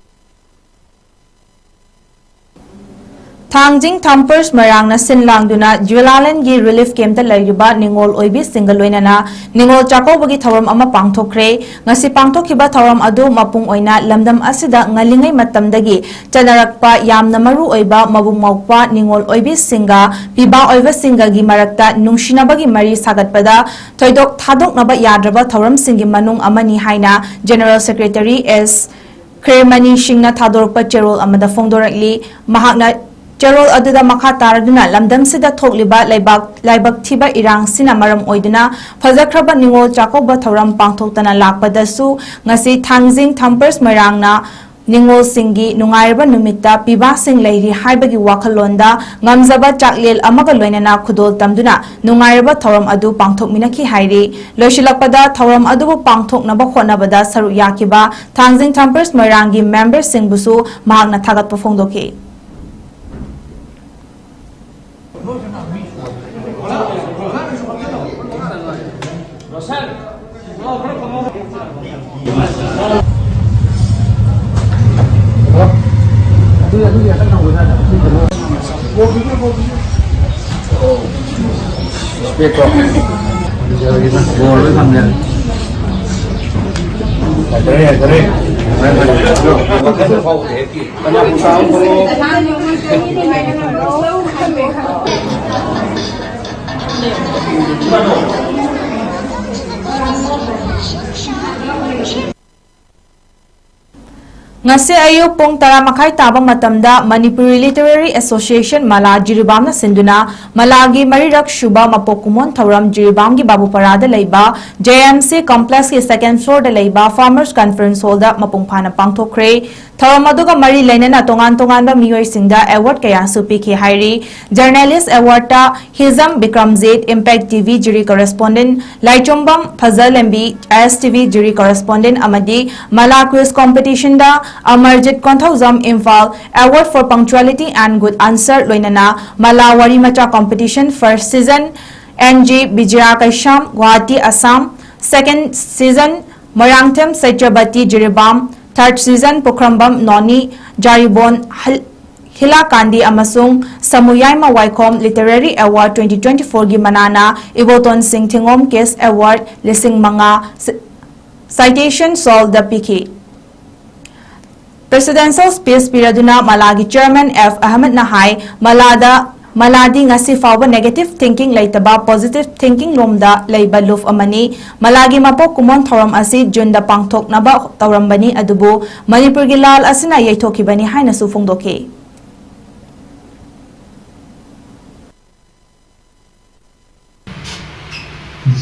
ꯊꯥꯡꯖꯤꯡ ꯊꯥꯝꯄꯔꯁ ꯃꯣꯏꯔꯥꯡꯅ ꯁꯤꯟ ꯂꯥꯡꯗꯨꯅ ꯖꯨꯂꯥꯂꯦꯟꯒꯤ relief campꯇ ꯂꯩꯔꯤꯕ ꯅꯤꯉꯣꯜ ꯑꯣꯏꯕꯤꯁꯤꯡꯒ ꯂꯣꯏꯅꯅ ꯅꯤꯉꯣꯜ ꯆꯥꯛꯀꯧꯕꯒꯤ ꯊꯧꯔꯝ ꯑꯃ ꯄꯥꯡꯊꯣꯛꯈ꯭ꯔꯦ꯫ ꯉꯁꯤ ꯄꯥꯡꯊꯣꯛꯈꯤꯕ ꯊꯧꯔꯝ ꯑꯗꯨ ꯃꯄꯨꯡ ꯑꯣꯏꯅ ꯂꯝꯗꯝ ꯑꯁꯤꯗ ꯉꯜꯂꯤꯉꯩ ꯃꯇꯝꯗꯒꯤ ꯆꯠꯅꯔꯛꯄ ꯌꯥꯝꯅ ꯃꯔꯨ ꯑꯣꯏꯕ ꯃꯕꯨꯡ ꯃꯧꯄ꯭ꯋꯥ ꯅꯤꯉꯣꯜ ꯑꯣꯏꯕꯤꯁꯤꯡꯒ ꯄꯤꯕꯥ ꯑꯣꯏꯕꯁꯤꯡꯒꯒꯤ ꯃꯔꯛꯇ ꯅꯨꯡꯁꯤꯅꯕꯒꯤ ꯃꯔꯤ ꯁꯥꯒꯠꯄꯗ ꯊꯣꯏꯗꯣꯛ ꯊꯥꯗꯣꯛꯅꯕ ꯌꯥꯗ꯭ꯔꯕ ꯊꯧꯔꯝꯁꯤꯡꯒꯤ ꯃꯅꯨꯡ ꯑꯃꯅꯤ ꯍꯥꯏꯅ General Secretary ꯑꯦꯁ ꯈ꯭ꯔꯦꯃꯅꯤ ꯁꯤꯡꯅ ꯊꯥꯗꯣꯔꯛꯄ ꯆꯦꯔꯣꯜ ꯑꯃꯗ ꯐꯣꯡꯗꯣꯔꯛꯂꯤ꯫ ꯃꯍꯥꯛꯅ ꯆꯦꯔꯣꯜ ꯑꯗꯨꯗ ꯃꯈꯥ ꯇꯥꯔꯗꯨꯅ ꯂꯝꯗꯝꯁꯤꯗ ꯊꯣꯛꯂꯤꯕ ꯂꯩꯕꯥꯛ ꯂꯥꯏꯕꯛ ꯊꯤꯕ ꯏꯔꯥꯡꯁꯤꯅ ꯃꯔꯝ ꯑꯣꯏꯗꯨꯅ ꯐꯖꯈ꯭ꯔꯕ ꯅꯤꯉꯣꯜ ꯆꯥꯛꯀꯧꯕ ꯊꯧꯔꯝ ꯄꯥꯡꯊꯣꯛꯇꯅ ꯂꯥꯛꯄꯗꯁꯨ ꯉꯁꯤ ꯊꯥꯡꯖꯤꯡ ꯊꯥꯝꯄꯔꯁ ꯃꯣꯏꯔꯥꯡꯅ ꯅꯤꯉꯣꯜꯁꯤꯡꯒꯤ ꯅꯨꯡꯉꯥꯏꯔꯕ ꯅꯨꯃꯤꯠꯇ ꯄꯤꯕꯥꯁꯤꯡ ꯂꯩꯔꯤ ꯍꯥꯏꯕꯒꯤ ꯋꯥꯈꯜꯂꯣꯟꯗ ꯉꯝꯖꯕ ꯆꯥꯛꯂꯦꯜ ꯑꯃꯒ ꯂꯣꯏꯅꯅ ꯈꯨꯗꯣꯜ ꯇꯝꯗꯨꯅ ꯅꯨꯡꯉꯥꯏꯔꯕ ꯊꯧꯔꯝ ꯑꯗꯨ ꯄꯥꯡꯊꯣꯛꯃꯤꯟꯅꯈꯤ ꯍꯥꯏꯔꯤ꯫ ꯂꯣꯏꯁꯤꯜꯂꯛꯄꯗ ꯊꯧꯔꯝ ꯑꯗꯨꯕꯨ ꯄꯥꯡꯊꯣꯛꯅꯕ ꯍꯣꯠꯅꯕꯗ ꯁꯔꯨꯛ ꯌꯥꯈꯤꯕ ꯊꯥꯡꯖꯤꯡ ꯊꯥꯝꯄꯔꯁ ꯃꯣꯏꯔꯥꯡꯒꯤ memberꯁꯤꯡꯕꯨꯁꯨ ꯃꯍꯥꯛꯅ ꯊꯥꯒꯠꯄ ꯐꯣꯡꯗꯣꯛꯈꯤ꯫ ꯉꯁꯤ ꯑꯌꯨꯛ ꯄꯨꯡ ꯇꯔꯥ ꯃꯈꯥꯏ ꯇꯥꯕ ꯃꯇꯝꯗ ꯃꯅꯤꯄꯨꯔꯤ ꯂꯤꯇꯔꯦꯔꯤ ꯑꯦꯁꯣꯁꯤꯌꯦꯁꯟ ꯃꯂꯥ ꯖꯤꯔꯤꯕꯥꯝꯅ ꯁꯤꯟꯗꯨꯅ ꯃꯂꯥꯒꯤ ꯃꯔꯤꯔꯛ ꯁꯨꯕ ꯃꯄꯣꯛ ꯀꯨꯝꯑꯣꯟ ꯊꯧꯔꯝ ꯖꯤꯔꯤꯕꯥꯝꯒꯤ ꯕꯥꯕꯨꯄꯥꯔꯥꯗ ꯂꯩꯕ ꯖꯦ ꯑꯦꯝ ꯁꯤ ꯀꯝꯄ꯭ꯂꯦꯛꯁꯀꯤ ꯁꯦꯀꯦꯟ ꯐ꯭ꯂꯣꯔꯗ ꯂꯩꯕ ꯐꯥꯔꯃꯔꯁ ꯀꯟꯐꯔꯦꯟꯁ ꯍꯣꯜꯗ ꯃꯄꯨꯡ ꯐꯥꯅ ꯄꯥꯡꯊꯣꯛꯈ꯭ꯔꯦ꯫ ꯊꯧꯔꯝ ꯑꯗꯨꯒ ꯃꯔꯤ ꯂꯩꯅꯅ ꯇꯣꯉꯥꯟ ꯇꯣꯉꯥꯟꯕ ꯃꯤꯑꯣꯏꯁꯤꯡꯗ ꯑꯦꯋꯥꯔꯗ ꯀꯌꯥꯁꯨ ꯄꯤꯈꯤ ꯍꯥꯏꯔꯤ꯫ ꯖꯔꯅꯦꯂꯤꯁ ꯑꯦꯋꯥꯔꯗꯇ Hijam Bikramjit, Impact T V Jiri correspondent Laichumbam Fajalembi, S T V Jiri correspondent ꯑꯃꯗꯤ ꯃꯂꯥ ꯀ꯭ꯋꯤꯖ ꯀꯣꯝꯄꯤꯇꯤꯁꯟꯗ Amarjit Konthoujam, Imphal, Award for Punctuality and Good Answer, ꯂꯣꯏꯅꯅ ꯃꯂꯥ ꯋꯥꯔꯤ ꯃꯆꯥ competition, first season, N G Bijaya Keisham, Guwahati, Assam, second season, Moirangthem Satyabati Jiribam, third season, Pukhrambam Noni, Jaribon ꯍꯜ-, ꯍꯤꯂꯥꯀꯥꯟꯗꯤ ꯑꯃꯁꯨꯡ ꯁꯃꯨꯌꯥꯏꯃ ꯋꯥꯏꯈꯣꯝ ꯂꯤꯇꯔꯦꯔꯤ ꯑꯦꯋꯥꯔꯗ ꯇ꯭ꯋꯦꯟꯇꯤ ꯇ꯭ꯋꯦꯟꯇꯤ ꯐꯣꯔꯒꯤ ꯃꯅꯥꯅ ꯏꯕꯣꯇꯣꯟ ꯁꯤꯡ ꯊꯤꯉꯣꯝ ꯀꯦꯁ ꯑꯦꯋꯥꯔꯗ ꯂꯤꯁꯤꯡ ꯃꯉꯥ ꯁꯤ-, ꯁꯥꯏꯇꯦꯁꯟ ꯁꯣꯜꯗ ꯄꯤꯈꯤ꯫ ꯄ꯭ꯔꯦꯁꯤꯗꯦꯟꯁꯤꯌꯦꯜ ꯁ꯭ꯄꯤꯆ ꯄꯤꯔꯗꯨꯅ ꯃꯂꯥꯒꯤ ꯆꯤꯌꯔꯃꯦꯟ ꯑꯦꯐ ꯑꯍꯃꯗꯅ ꯍꯥꯏ, ꯃꯂꯥꯗ, ꯃꯂꯥꯗꯤ ꯉꯁꯤ ꯐꯥꯎꯕ ꯅꯦꯒꯦꯇꯤꯚ ꯊꯤꯡꯀꯤꯡ ꯂꯩꯇꯕ ꯄꯣꯖꯤꯇꯤꯚ ꯊꯤꯡꯀꯤꯡ ꯂꯣꯝꯗ ꯂꯩꯕ ꯂꯨꯞ ꯑꯃꯅꯤ꯫ ꯃꯂꯥꯒꯤ ꯃꯄꯣꯛ ꯀꯨꯝꯑꯣꯟ ꯊꯧꯔꯝ ꯑꯁꯤ ꯖꯨꯟꯗ ꯄꯥꯡꯊꯣꯛꯅꯕ ꯇꯧꯔꯝꯕꯅꯤ, ꯑꯗꯨꯕꯨ ꯃꯅꯤꯄꯨꯔꯒꯤ ꯂꯥꯜ ꯑꯁꯤꯅ ꯌꯩꯊꯣꯛꯈꯤꯕꯅꯤ ꯍꯥꯏꯅꯁꯨ ꯐꯣꯡꯗꯣꯛꯈꯤ꯫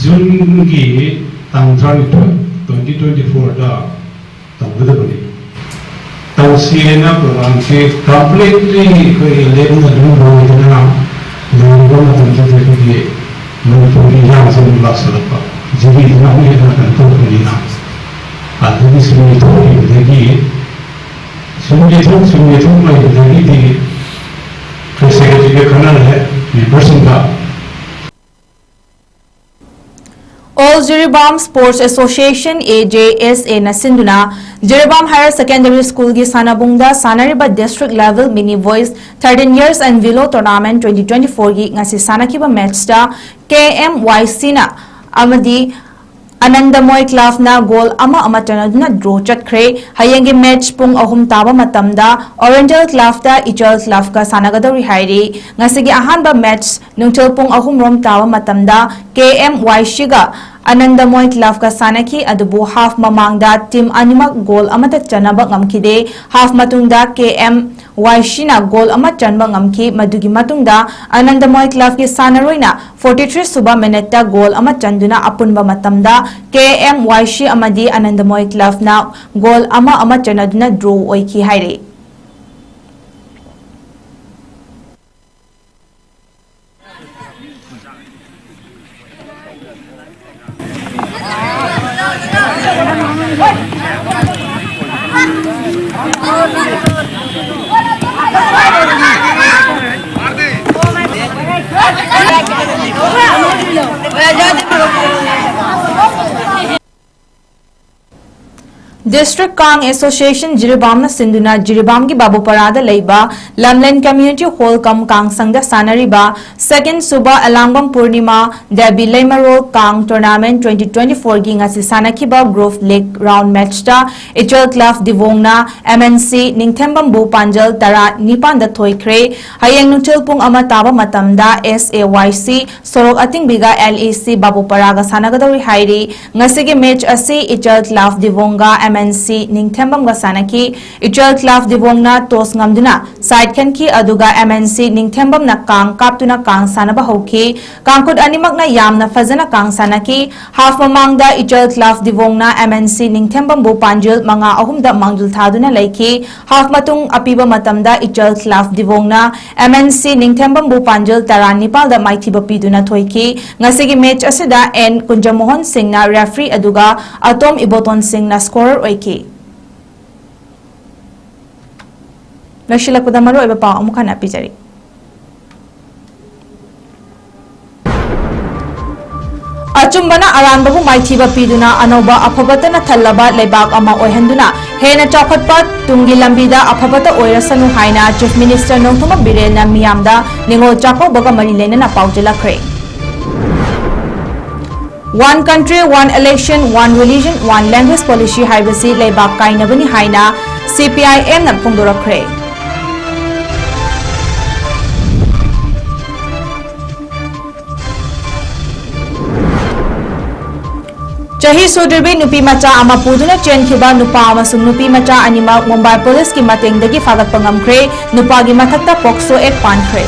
ꯖꯨꯟꯒꯤ ꯇꯥꯡ ꯇꯔꯥꯅꯤꯊꯣꯏ, ꯇ꯭ꯋꯦꯟꯇꯤ ꯇ꯭ꯋꯦꯟꯇꯤ ꯐꯣꯔꯗ ꯇꯧꯒꯗꯕꯅꯤ꯫ ꯇꯧꯁꯦꯅ ꯄ꯭ꯔꯣꯒ꯭ꯔꯥꯝꯁꯦ ꯀꯝꯄ꯭ꯂꯤꯠꯂꯤ ꯑꯩꯈꯣꯏ ꯂꯦꯞꯅ ꯑꯗꯨꯝ ꯂꯣꯏꯗꯅ ꯂꯩꯔꯕ ꯃꯇꯝꯁꯤꯗ ꯑꯩꯈꯣꯏꯒꯤ ꯃꯅꯤꯄꯨꯔꯒꯤ ꯏꯔꯥꯡꯁꯦ ꯑꯃꯨꯛ ꯂꯥꯛꯁꯜꯂꯛꯄ, ꯖꯤꯗꯤꯗꯨꯅ ꯑꯃꯨꯛ ꯍꯦꯟꯅ ꯀꯩꯅꯣ ꯇꯧꯕꯅꯤꯅ, ꯑꯗꯨꯒꯤ ꯁꯨꯝ ꯌꯩꯊꯣꯛꯈꯤꯕꯗꯒꯤ, ꯁꯨꯝ ꯌꯩꯊꯣꯛ, ꯁꯨꯝ ꯌꯩꯊꯣꯛ ꯂꯩꯕꯗꯒꯤꯗꯤ ꯑꯩꯈꯣꯏ ꯁꯦꯀ꯭ꯔꯦꯇꯔꯤꯒ ꯈꯟꯅꯔꯦ ꯃꯦꯝꯕꯔꯁꯤꯡꯒ꯫ All Jiribam Sports Association, A J S A, ꯅ ꯁꯤꯟꯗꯨꯅ Jiribam Higher Secondary School ꯒꯤ ꯁꯥꯟꯅꯕꯨꯡꯗ ꯁꯥꯟꯅꯔꯤꯕ District Level Mini Boys thirteen Years and Below Tournament twenty twenty-four ꯒꯤ ꯉꯁꯤ ꯁꯥꯟꯅꯈꯤꯕ match ꯇ K M Y C ꯅ ꯑꯃꯗꯤ ꯑꯅꯟꯗꯃꯣꯏ Club ꯅ goal ꯑꯃ ꯑꯃ ꯆꯟꯅꯗꯨꯅ draw ꯆꯠꯈ꯭ꯔꯦ꯫ ꯍꯌꯦꯡꯒꯤ match ꯄꯨꯡ ꯑꯍꯨꯝ ꯇꯥꯕ ꯃꯇꯝꯗ Oriental Club ꯇ ꯏꯆꯜ Club ꯀ ꯁꯥꯟꯅꯒꯗꯧꯔꯤ ꯍꯥꯏꯔꯤ꯫ ꯉꯁꯤꯒꯤ ꯑꯍꯥꯟꯕ match ꯅꯨꯡꯊꯤꯜ ꯄꯨꯡ ꯑꯍꯨꯝ ꯔꯣꯝ ꯇꯥꯕ ꯃꯇꯝꯗ K M Y C ꯒ ꯑꯅꯟꯗꯃꯣꯏ Club ꯀ ꯁꯥꯟꯅꯈꯤ, ꯑꯗꯨꯕꯨ half ꯃꯃꯥꯡꯗ team ꯑꯅꯤꯃꯛ goal ꯑꯃꯠꯇ ꯆꯟꯅꯕ ꯉꯝꯈꯤꯗꯦ꯫ Half ꯃꯇꯨꯡꯗ K M Y C ꯅ goal ꯑꯃ ꯆꯟꯕ ꯉꯝꯈꯤ꯫ ꯃꯗꯨꯒꯤ ꯃꯇꯨꯡꯗ ꯑꯅꯟꯗꯃꯣꯏ Club ꯀꯤ ꯁꯥꯟꯅꯔꯣꯏꯅ forty-three ꯁꯨꯕ minute ꯇ goal ꯑꯃ ꯆꯟꯗꯨꯅ ꯑꯄꯨꯟꯕ ꯃꯇꯝꯗ K M Y C ꯑꯃꯗꯤ ꯑꯅꯟꯗꯃꯣꯏ Club ꯅ goal ꯑꯃ ꯑꯃ ꯆꯟꯅꯗꯨꯅ draw ꯑꯣꯏꯈꯤ ꯍꯥꯏꯔꯤ꯫ District Kang Association Jiribam ꯅ ꯁꯤꯟꯗꯨꯅ ꯖꯤꯔꯤꯕꯥꯝꯒꯤ ꯕꯥꯕꯨꯄꯔꯥꯗ ꯂꯩꯕ ꯂꯝꯂꯦꯟ Community Hall cum ꯀꯥꯡꯁꯪꯗ ꯁꯥꯟꯅꯔꯤꯕ second ꯁꯨꯕ ꯑꯂꯥꯡꯕꯝ ꯄꯨꯔꯅꯤꯃꯥ ꯗꯦꯕꯤ ꯂꯩꯃꯔꯣꯜ ꯀꯥꯡ Tournament twenty twenty-four ꯒꯤ ꯉꯁꯤ ꯁꯥꯟꯅꯈꯤꯕ Group League round match ꯇ ꯏꯆꯜ Club ꯗꯤꯕꯣꯡꯅ M N C ꯅꯤꯡꯊꯦꯝꯕꯝꯕꯨ ꯄꯥꯟꯖꯜ ꯇꯔꯥ ꯅꯤꯄꯥꯟꯗ ꯊꯣꯏꯈ꯭ꯔꯦ꯫ ꯍꯌꯦꯡ ꯅꯨꯡꯊꯤꯜ ꯄꯨꯡ ꯑꯃ ꯇꯥꯕ ꯃꯇꯝꯗ S A Y C ꯁꯣꯔꯣꯛ ꯑꯇꯤꯡꯕꯤꯒ L E C ꯕꯥꯕꯨꯄꯔꯥꯒ ꯁꯥꯟꯅꯒꯗꯧꯔꯤ ꯍꯥꯏꯔꯤ꯫ ꯉꯁꯤꯒꯤ match ꯑꯁꯤ ꯏꯆꯜ Club ꯗꯤꯕꯣꯡꯒ M N C ꯅꯤꯡꯊꯦꯝꯕꯝꯒ ꯁꯥꯟꯅꯈꯤ꯫ ꯏꯆꯜ Club ꯗꯤꯕꯣꯡꯅ toss ꯉꯝꯗꯨꯅ side ꯈꯟꯈꯤ, ꯑꯗꯨꯒ M N C ꯅꯤꯡꯊꯦꯝꯕꯝꯅ ꯀꯥꯡ ꯀꯥꯞꯇꯨꯅ ꯀꯥꯡ ꯁꯥꯟꯅꯕ ꯍꯧꯈꯤ꯫ ꯀꯥꯡꯈꯨꯠ ꯑꯅꯤꯃꯛꯅ ꯌꯥꯝꯅ ꯐꯖꯅ ꯀꯥꯡ ꯁꯥꯟꯅꯈꯤ꯫ Half ꯃꯃꯥꯡꯗ ꯏꯆꯜ Club ꯗꯤꯕꯣꯡꯅ M N C ꯅꯤꯡꯊꯦꯝꯕꯝꯕꯨ ꯄꯥꯟꯖꯤꯜ ꯃꯉꯥ ꯑꯍꯨꯝꯗ ꯃꯥꯡꯖꯤꯜ ꯊꯥꯗꯨꯅ ꯂꯩꯈꯤ꯫ Half ꯃꯇꯨꯡ ꯑꯄꯤꯕ ꯃꯇꯝꯗ ꯏꯆꯜ Club ꯗꯤꯕꯣꯡꯅ M N C ꯅꯤꯡꯊꯦꯝꯕꯝꯕꯨ ꯄꯥꯟꯖꯤꯜ ꯇꯔꯥ ꯅꯤꯄꯥꯜꯗ ꯃꯥꯏꯊꯤꯕ ꯄꯤꯗꯨꯅ ꯊꯣꯏꯈꯤ꯫ ꯉꯁꯤꯒꯤ match ꯑꯁꯤꯗ N ꯀꯨꯟꯖꯃꯣꯍꯟ ꯁꯤꯡꯅ referee ꯑꯗꯨꯒ ꯑꯇꯣꯝ ꯏꯕꯣꯇꯣꯟ ꯁꯤꯡꯅ scorer ꯑꯣꯏꯈꯤ꯫ ꯂꯣꯏꯁꯤꯜꯂꯛꯄꯗ ꯃꯔꯨꯑꯣꯏꯕ ꯄꯥꯎ ꯑꯃꯨꯛ ꯍꯟꯅ ꯄꯤꯖꯔꯤ꯫ ꯑꯆꯨꯝ ꯑꯆꯨꯝꯕꯅ ꯑꯔꯥꯟꯕꯕꯨ ꯃꯥꯏꯊꯤꯕ ꯄꯤꯗꯨꯅ ꯑꯅꯧꯕ ꯑꯐꯕꯇꯅ ꯊꯜꯂꯕ ꯂꯩꯕꯥꯛ ꯑꯃ ꯑꯣꯏꯍꯟꯗꯨꯅ ꯍꯦꯟꯅ ꯆꯥꯎꯈꯠꯄ ꯇꯨꯡꯒꯤ ꯂꯝꯕꯤꯗ ꯑꯐꯕꯇ ꯑꯣꯏꯔꯁꯅꯨ ꯍꯥꯏꯅ Chief Minister ꯅꯣꯡꯊꯣꯝꯕꯝ ꯕꯤꯔꯦꯟꯅ ꯃꯤꯌꯥꯝꯗ ꯅꯤꯉꯣꯜ ꯆꯥꯛꯀꯧꯕꯒ ꯃꯔꯤ ꯂꯩꯅꯅ ꯄꯥꯎꯖꯦꯜꯂꯛꯈ꯭ꯔꯦ꯫ One country, one election, one religion, one language policy ꯍꯥꯏꯕꯁꯤ ꯂꯩꯕꯥꯛ ꯀꯥꯏꯅꯕꯅꯤ ꯍꯥꯏꯅ C P I M ꯅ ꯐꯣꯡꯗꯣꯔꯛꯈ꯭ꯔꯦ꯫ ꯆꯍꯤ ꯁꯨꯗ꯭ꯔꯤꯕꯤ ꯅꯨꯄꯤ ꯃꯆꯥ ꯑꯃ ꯄꯨꯗꯨꯅ ꯆꯦꯟꯈꯤꯕ ꯅꯨꯄꯥ ꯑꯃꯁꯨꯡ ꯅꯨꯄꯤ ꯃꯆꯥ ꯑꯅꯤꯃꯛ ꯃꯨꯝꯕꯥꯏ ꯄꯨꯂꯤꯁꯀꯤ ꯃꯇꯦꯡꯗꯒꯤ ꯐꯥꯒꯠꯄ ꯉꯝꯈ꯭ꯔꯦ꯫ ꯅꯨꯄꯥꯒꯤ ꯃꯊꯛꯇ POCSO Act ꯄꯥꯟꯈ꯭ꯔꯦ꯫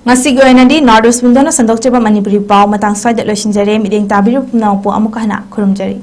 ꯉꯁꯤꯒꯤ ꯑꯣꯏꯅꯗꯤ North East Window ꯅ ꯁꯟꯗꯣꯛꯆꯕ ꯃꯅꯤꯄꯨꯔꯤ ꯄꯥꯎ ꯃꯇꯥꯡ ꯁ꯭ꯋꯥꯏꯗ ꯂꯣꯏꯁꯤꯟꯖꯔꯦ꯫ ꯃꯤꯠꯌꯦꯡ ꯇꯥꯕꯤꯔꯤꯕ ꯄꯨꯝꯅꯃꯛꯄꯨ ꯑꯃꯨꯛꯀ ꯍꯟꯅ ꯈꯨꯔꯨꯝꯖꯔꯤ꯫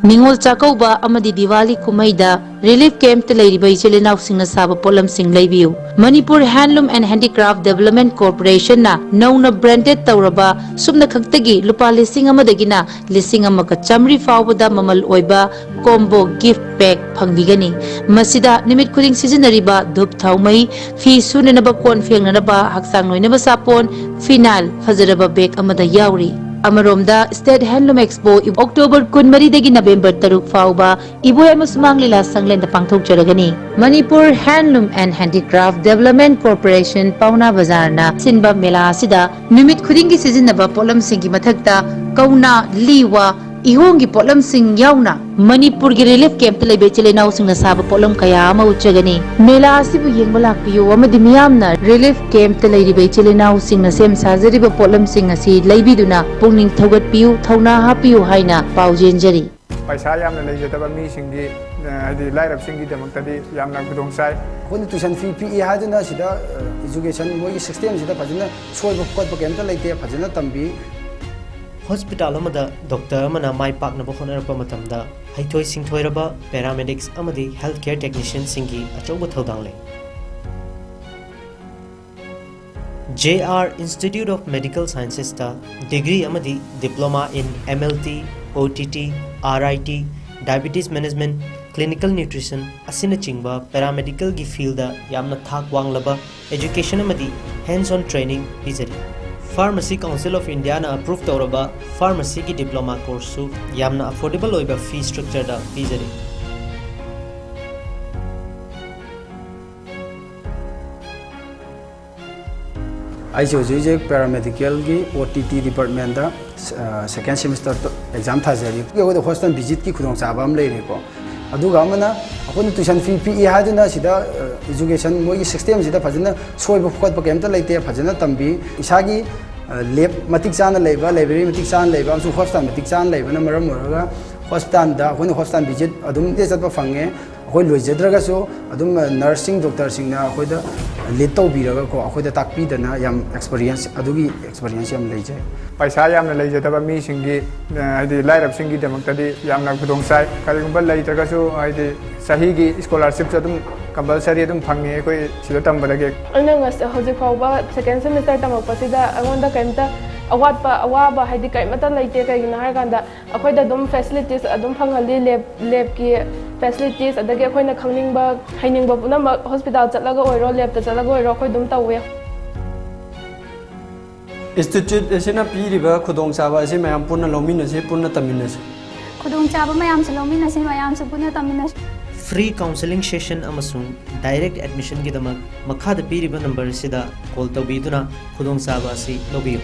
ꯅꯤꯉꯣꯜ ꯆꯥꯛꯀꯧꯕ ꯑꯃꯗꯤ ꯗꯤꯋꯥꯂꯤ ꯀꯨꯝꯍꯩꯗ relief camp ꯇ ꯂꯩꯔꯤꯕ ꯏꯆꯤꯜ ꯏꯅꯥꯎꯁꯤꯡꯅ ꯁꯥꯕ ꯄꯣꯠꯂꯝꯁꯤꯡ ꯂꯩꯕꯤꯌꯨ꯫ Manipur Handloom and Handicraft Development Corporation ꯅ ꯅꯧꯅ branded ꯇꯧꯔꯕ ꯁꯨꯞꯅ ꯈꯛꯇꯒꯤ ꯂꯨꯄꯥ ꯂꯤꯁꯤꯡ ꯑꯃꯗꯒꯤꯅ ꯂꯤꯁꯤꯡ ꯑꯃꯒ ꯆꯥꯃꯔꯤ ꯐꯥꯎꯕꯗ ꯃꯃꯜ ꯑꯣꯏꯕ combo gift pack ꯐꯪꯕꯤꯒꯅꯤ꯫ ꯃꯁꯤꯗ ꯅꯨꯃꯤꯠ ꯈꯨꯗꯤꯡ ꯁꯤꯖꯤꯟꯅꯔꯤꯕ ꯙꯨꯞ ꯊꯥꯎꯃꯩ, ꯐꯤ ꯁꯨꯅꯅꯕ ꯀꯣꯟ ꯐꯦꯡꯅꯅꯕ, ꯍꯛꯆꯥꯡ ꯂꯣꯏꯅꯕ ꯁꯥꯄꯣꯟ, phenyl, ꯐꯖꯔꯕ bag ꯑꯃꯗ ꯌꯥꯎꯔꯤ꯫ ꯑꯃꯔꯣꯝꯗ State Handloom Expo October ꯀꯨꯟꯃꯔꯤꯗꯒꯤ November ꯇꯔꯨꯛ ꯐꯥꯎꯕ ꯏꯕꯣꯌꯥꯏꯃ ꯁꯨꯃꯥꯡ ꯂꯤꯂꯥ ꯁꯪꯂꯦꯟꯗ ꯄꯥꯡꯊꯣꯛꯆꯔꯒꯅꯤ꯫ Manipur Handloom and Handicraft Development Corporation ꯄꯥꯎꯅꯥ ꯕꯖꯥꯔꯅ ꯁꯤꯟꯕ ꯃꯦꯂꯥ ꯑꯁꯤꯗ ꯅꯨꯃꯤꯠ ꯈꯨꯗꯤꯡꯒꯤ ꯁꯤꯖꯤꯟꯅꯕ ꯄꯣꯠꯂꯝꯁꯤꯡꯒꯤ ꯃꯊꯛꯇ ꯀꯧꯅꯥ, ꯂꯤ, ꯋꯥ, ꯏꯍꯣꯡꯒꯤ ꯄꯣꯠꯂꯝꯁꯤꯡ ꯌꯥꯎꯅ ꯃꯅꯤꯄꯨꯔꯒꯤ relief camp ꯇ ꯂꯩꯕ ꯏꯆꯤꯜ ꯏꯅꯥꯎꯁꯤꯡꯅ ꯁꯥꯕ ꯄꯣꯠꯂꯝ ꯀꯌꯥ ꯑꯃ ꯎꯠꯆꯒꯅꯤ꯫ ꯃꯦꯂꯥ ꯑꯁꯤꯕꯨ ꯌꯦꯡꯕ ꯂꯥꯛꯄꯤꯌꯨ ꯑꯃꯗꯤ ꯃꯤꯌꯥꯝꯅ relief camp ꯇ ꯂꯩꯔꯤꯕ ꯏꯆꯤꯜ ꯏꯅꯥꯎꯁꯤꯡꯅ ꯁꯦꯝ ꯁꯥꯖꯔꯤꯕ ꯄꯣꯠꯂꯝꯁꯤꯡ ꯑꯁꯤ ꯂꯩꯕꯤꯗꯨꯅ ꯄꯨꯛꯅꯤꯡ ꯊꯧꯒꯠꯄꯤꯌꯨ, ꯊꯧꯅꯥ ꯍꯥꯞꯄꯤꯌꯨ ꯍꯥꯏꯅ ꯄꯥꯎꯖꯦꯟꯖꯔꯤ꯫ ꯄꯩꯁꯥ ꯌꯥꯝꯅ ꯂꯩꯖꯗꯕ ꯃꯤꯁꯤꯡꯗꯤ, ꯑ, ꯍꯥꯏꯗꯤ ꯂꯥꯏꯔꯕꯁꯤꯡꯒꯤꯗꯃꯛꯇꯗꯤ ꯌꯥꯝꯅ ꯈꯨꯗꯣꯡ ꯆꯥꯏ꯫ ꯑꯩꯈꯣꯏꯅ tuition fee ꯄꯤꯛꯏ ꯍꯥꯏꯗꯨꯅ ꯁꯤꯗ, ꯑ, education ꯃꯣꯏꯒꯤ system ꯁꯤꯗ ꯐꯖꯅ ꯁꯣꯏꯕ ꯈꯣꯠꯄ ꯀꯩꯝꯇ ꯂꯩꯇꯦ, ꯐꯖꯅ ꯇꯝꯕꯤ꯫ ꯍꯣꯁꯄꯤꯇꯥꯜ ꯑꯃꯗ ꯗꯣꯛꯇꯔ ꯑꯃꯅ ꯃꯥꯏ ꯄꯥꯛꯅꯕ ꯍꯣꯠꯅꯔꯛꯄ ꯃꯇꯝꯗ ꯍꯩꯊꯣꯏ ꯁꯤꯡꯊꯣꯏꯔꯕ ꯄꯦꯔꯥꯃꯦꯗꯤꯛꯁ ꯑꯃꯗꯤ ꯍꯦꯜꯊ ꯀꯦꯌꯔ ꯇꯦꯛꯅꯤꯁꯤꯌꯟꯁꯤꯡꯒꯤ ꯑꯆꯧꯕ ꯊꯧꯗꯥꯡ ꯂꯩ꯫ J R Institute of Medical Sciences ꯇ ꯗꯤꯒ꯭ꯔꯤ ꯑꯃꯗꯤ Diploma in M L T, O T T, R I T, Diabetes Management, Clinical Nutrition ꯑꯁꯤꯅꯆꯤꯡꯕ ꯄꯦꯔꯥꯃꯦꯗꯤꯀꯦꯜꯒꯤ ꯐꯤꯜꯗ ꯌꯥꯝꯅ ꯊꯥꯛ ꯋꯥꯡꯂꯕ education ꯑꯃꯗꯤ hands on training ꯄꯤꯖꯔꯤ꯫ Pharmacy Council of India ꯅ approve ꯇꯧꯔꯕ ꯐꯥꯔꯃꯥꯁꯤꯒꯤ diploma ꯀꯣꯔꯁꯁꯨ ꯌꯥꯝꯅ affordable ꯑꯣꯏꯕ fee structure ꯗ ꯄꯤꯖꯔꯤ꯫ ꯑꯩꯁꯦ ꯍꯧꯖꯤꯛ ꯍꯧꯖꯤꯛ ꯄꯦꯔꯥꯃꯦꯗꯤꯀꯦꯜꯒꯤ O T T department ꯇ second semester exam ꯊꯥꯖꯔꯤ꯫ ꯑꯩꯈꯣꯏꯗ ꯍꯣꯁꯄꯤꯇꯥꯜ ꯚꯤꯖꯤꯠꯀꯤ ꯈꯨꯗꯣꯡꯆꯥꯕ ꯑꯃ ꯂꯩꯔꯦꯀꯣ꯫ ꯑꯗꯨꯒ ꯑꯃꯅ ꯑꯩꯈꯣꯏꯅ tuition fee ꯄꯤꯛꯏ ꯍꯥꯏꯗꯨꯅ ꯁꯤꯗ education ꯃꯣꯏꯒꯤ system ꯁꯤꯗ ꯐꯖꯅ ꯁꯣꯏꯕ ꯈꯣꯠꯄ ꯀꯩꯝꯇ ꯂꯩꯇꯦ, ꯐꯖꯅ ꯇꯝꯕꯤ꯫ ꯏꯁꯥꯒꯤ lab ꯃꯇꯤꯛ ꯆꯥꯅ ꯂꯩꯕ, library ꯃꯇꯤꯛ ꯆꯥꯅ ꯂꯩꯕ ꯑꯃꯁꯨꯡ ꯍꯣꯁꯄꯤꯇꯥꯜ ꯃꯇꯤꯛ ꯆꯥꯅ ꯂꯩꯕꯅ ꯃꯔꯝ ꯑꯣꯏꯔꯒ ꯍꯣꯁꯄꯤꯇꯥꯜꯗ ꯑꯩꯈꯣꯏꯅ ꯍꯣꯁꯄꯤꯇꯥꯜ ꯚꯤꯖꯤꯠ ꯑꯗꯨꯝ ꯆꯠꯄ ꯐꯪꯉꯦ꯫ ꯑꯩꯈꯣꯏ ꯂꯣꯏꯖꯗ꯭ꯔꯒꯁꯨ ꯑꯗꯨꯝ ꯅꯔꯁꯁꯤꯡ, ꯗꯣꯛꯇꯔꯁꯤꯡꯅ ꯑꯩꯈꯣꯏꯗ ꯂꯤꯠ ꯇꯧꯕꯤꯔꯒꯀꯣ, ꯑꯩꯈꯣꯏꯗ ꯇꯥꯛꯄꯤꯗꯅ ꯌꯥꯝ experience, ꯑꯗꯨꯒꯤ experience ꯌꯥꯝ ꯂꯩꯖꯩ꯫ ꯄꯩꯁꯥ ꯌꯥꯝꯅ ꯂꯩꯖꯗꯕ ꯃꯤꯁꯤꯡꯒꯤ, ꯑ, ꯍꯥꯏꯗꯤ ꯂꯥꯏꯔꯕꯁꯤꯡꯒꯤꯗꯃꯛꯇꯗꯤ ꯌꯥꯝꯅ ꯈꯨꯗꯣꯡ ꯆꯥꯏ꯫ ꯀꯔꯤꯒꯨꯝꯕ ꯂꯩꯇ꯭ꯔꯒꯁꯨ ꯍꯥꯏꯗꯤ ꯆꯍꯤꯒꯤ scholarship ꯁꯨ ꯑꯗꯨꯝ compulsory ꯑꯗꯨꯝ ꯐꯪꯉꯤ ꯑꯩꯈꯣꯏ ꯁꯤꯗ ꯇꯝꯕꯗꯒꯤ꯫ ꯑꯩꯅ ꯉꯁ-, ꯍꯧꯖꯤꯛ ꯐꯥꯎꯕ second semester ꯇꯝꯃꯛꯄꯁꯤꯗ ꯑꯩꯉꯣꯟꯗ ꯀꯩꯝꯇ ꯑꯋꯥꯠꯄ, ꯑꯋꯥꯕ ꯍꯥꯏꯗꯤ ꯀꯔꯤꯃꯠꯇ ꯂꯩꯇꯦ꯫ ꯀꯩꯒꯤꯅꯣ ꯍꯥꯏꯔꯀꯥꯟꯗ ꯑꯩꯈꯣꯏꯗ ꯑꯗꯨꯝ facilities ꯑꯗꯨꯝ ꯐꯪꯍꯜꯂꯤ, lab, lab ꯀꯤ facilities, ꯑꯗꯒꯤ ꯑꯩꯈꯣꯏꯅ ꯈꯪꯅꯤꯡꯕ, ꯍꯩꯅꯤꯡꯕ ꯄꯨꯝꯅꯃꯛ ꯍꯣꯁꯄꯤꯇꯥꯜ ꯆꯠꯂꯒ ꯑꯣꯏꯔꯣ, lab ꯇ ꯆꯠꯂꯒ ꯑꯣꯏꯔꯣ, ꯑꯩꯈꯣꯏ ꯑꯗꯨꯝ ꯇꯧꯋꯦ꯫ Institute ꯑꯁꯤꯅ ꯄꯤꯔꯤꯕ ꯈꯨꯗꯣꯡꯆꯥꯕ ꯑꯁꯤ ꯃꯌꯥꯝ ꯄꯨꯟꯅ ꯂꯧꯃꯤꯟꯅꯁꯤ, ꯄꯨꯟꯅ ꯇꯝꯃꯤꯟꯅꯁꯤ꯫ ꯈꯨꯗꯣꯡꯆꯥꯕ ꯃꯌꯥꯝꯁꯨ ꯂꯧꯃꯤꯟꯅꯁꯤ, ꯃꯌꯥꯝꯁꯨ ꯄꯨꯟꯅ ꯇꯝꯃꯤꯟꯅꯁꯤ꯫ Free counselling session ꯑꯃꯁꯨꯡ direct admission ꯒꯤꯗꯃꯛ ꯃꯈꯥꯗ ꯄꯤꯔꯤꯕ number ꯑꯁꯤꯗ call ꯇꯧꯕꯤꯗꯨꯅ ꯈꯨꯗꯣꯡꯆꯥꯕ ꯑꯁꯤ ꯂꯧꯕꯤꯌꯨ꯫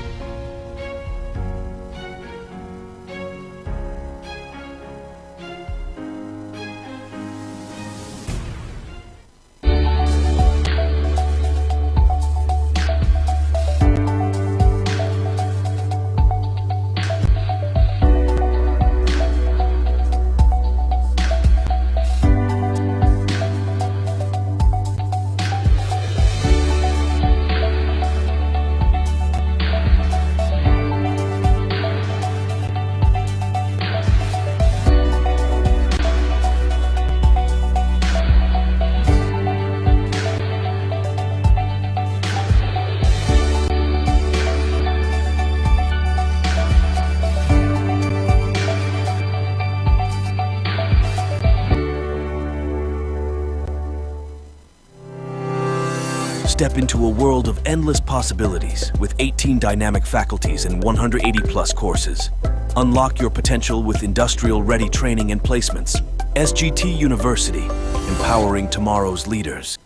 Step into a world of endless possibilities with eighteen dynamic faculties and one hundred eighty plus courses. Unlock your potential with industrial ready training and placements. S G T University, empowering tomorrow's leaders.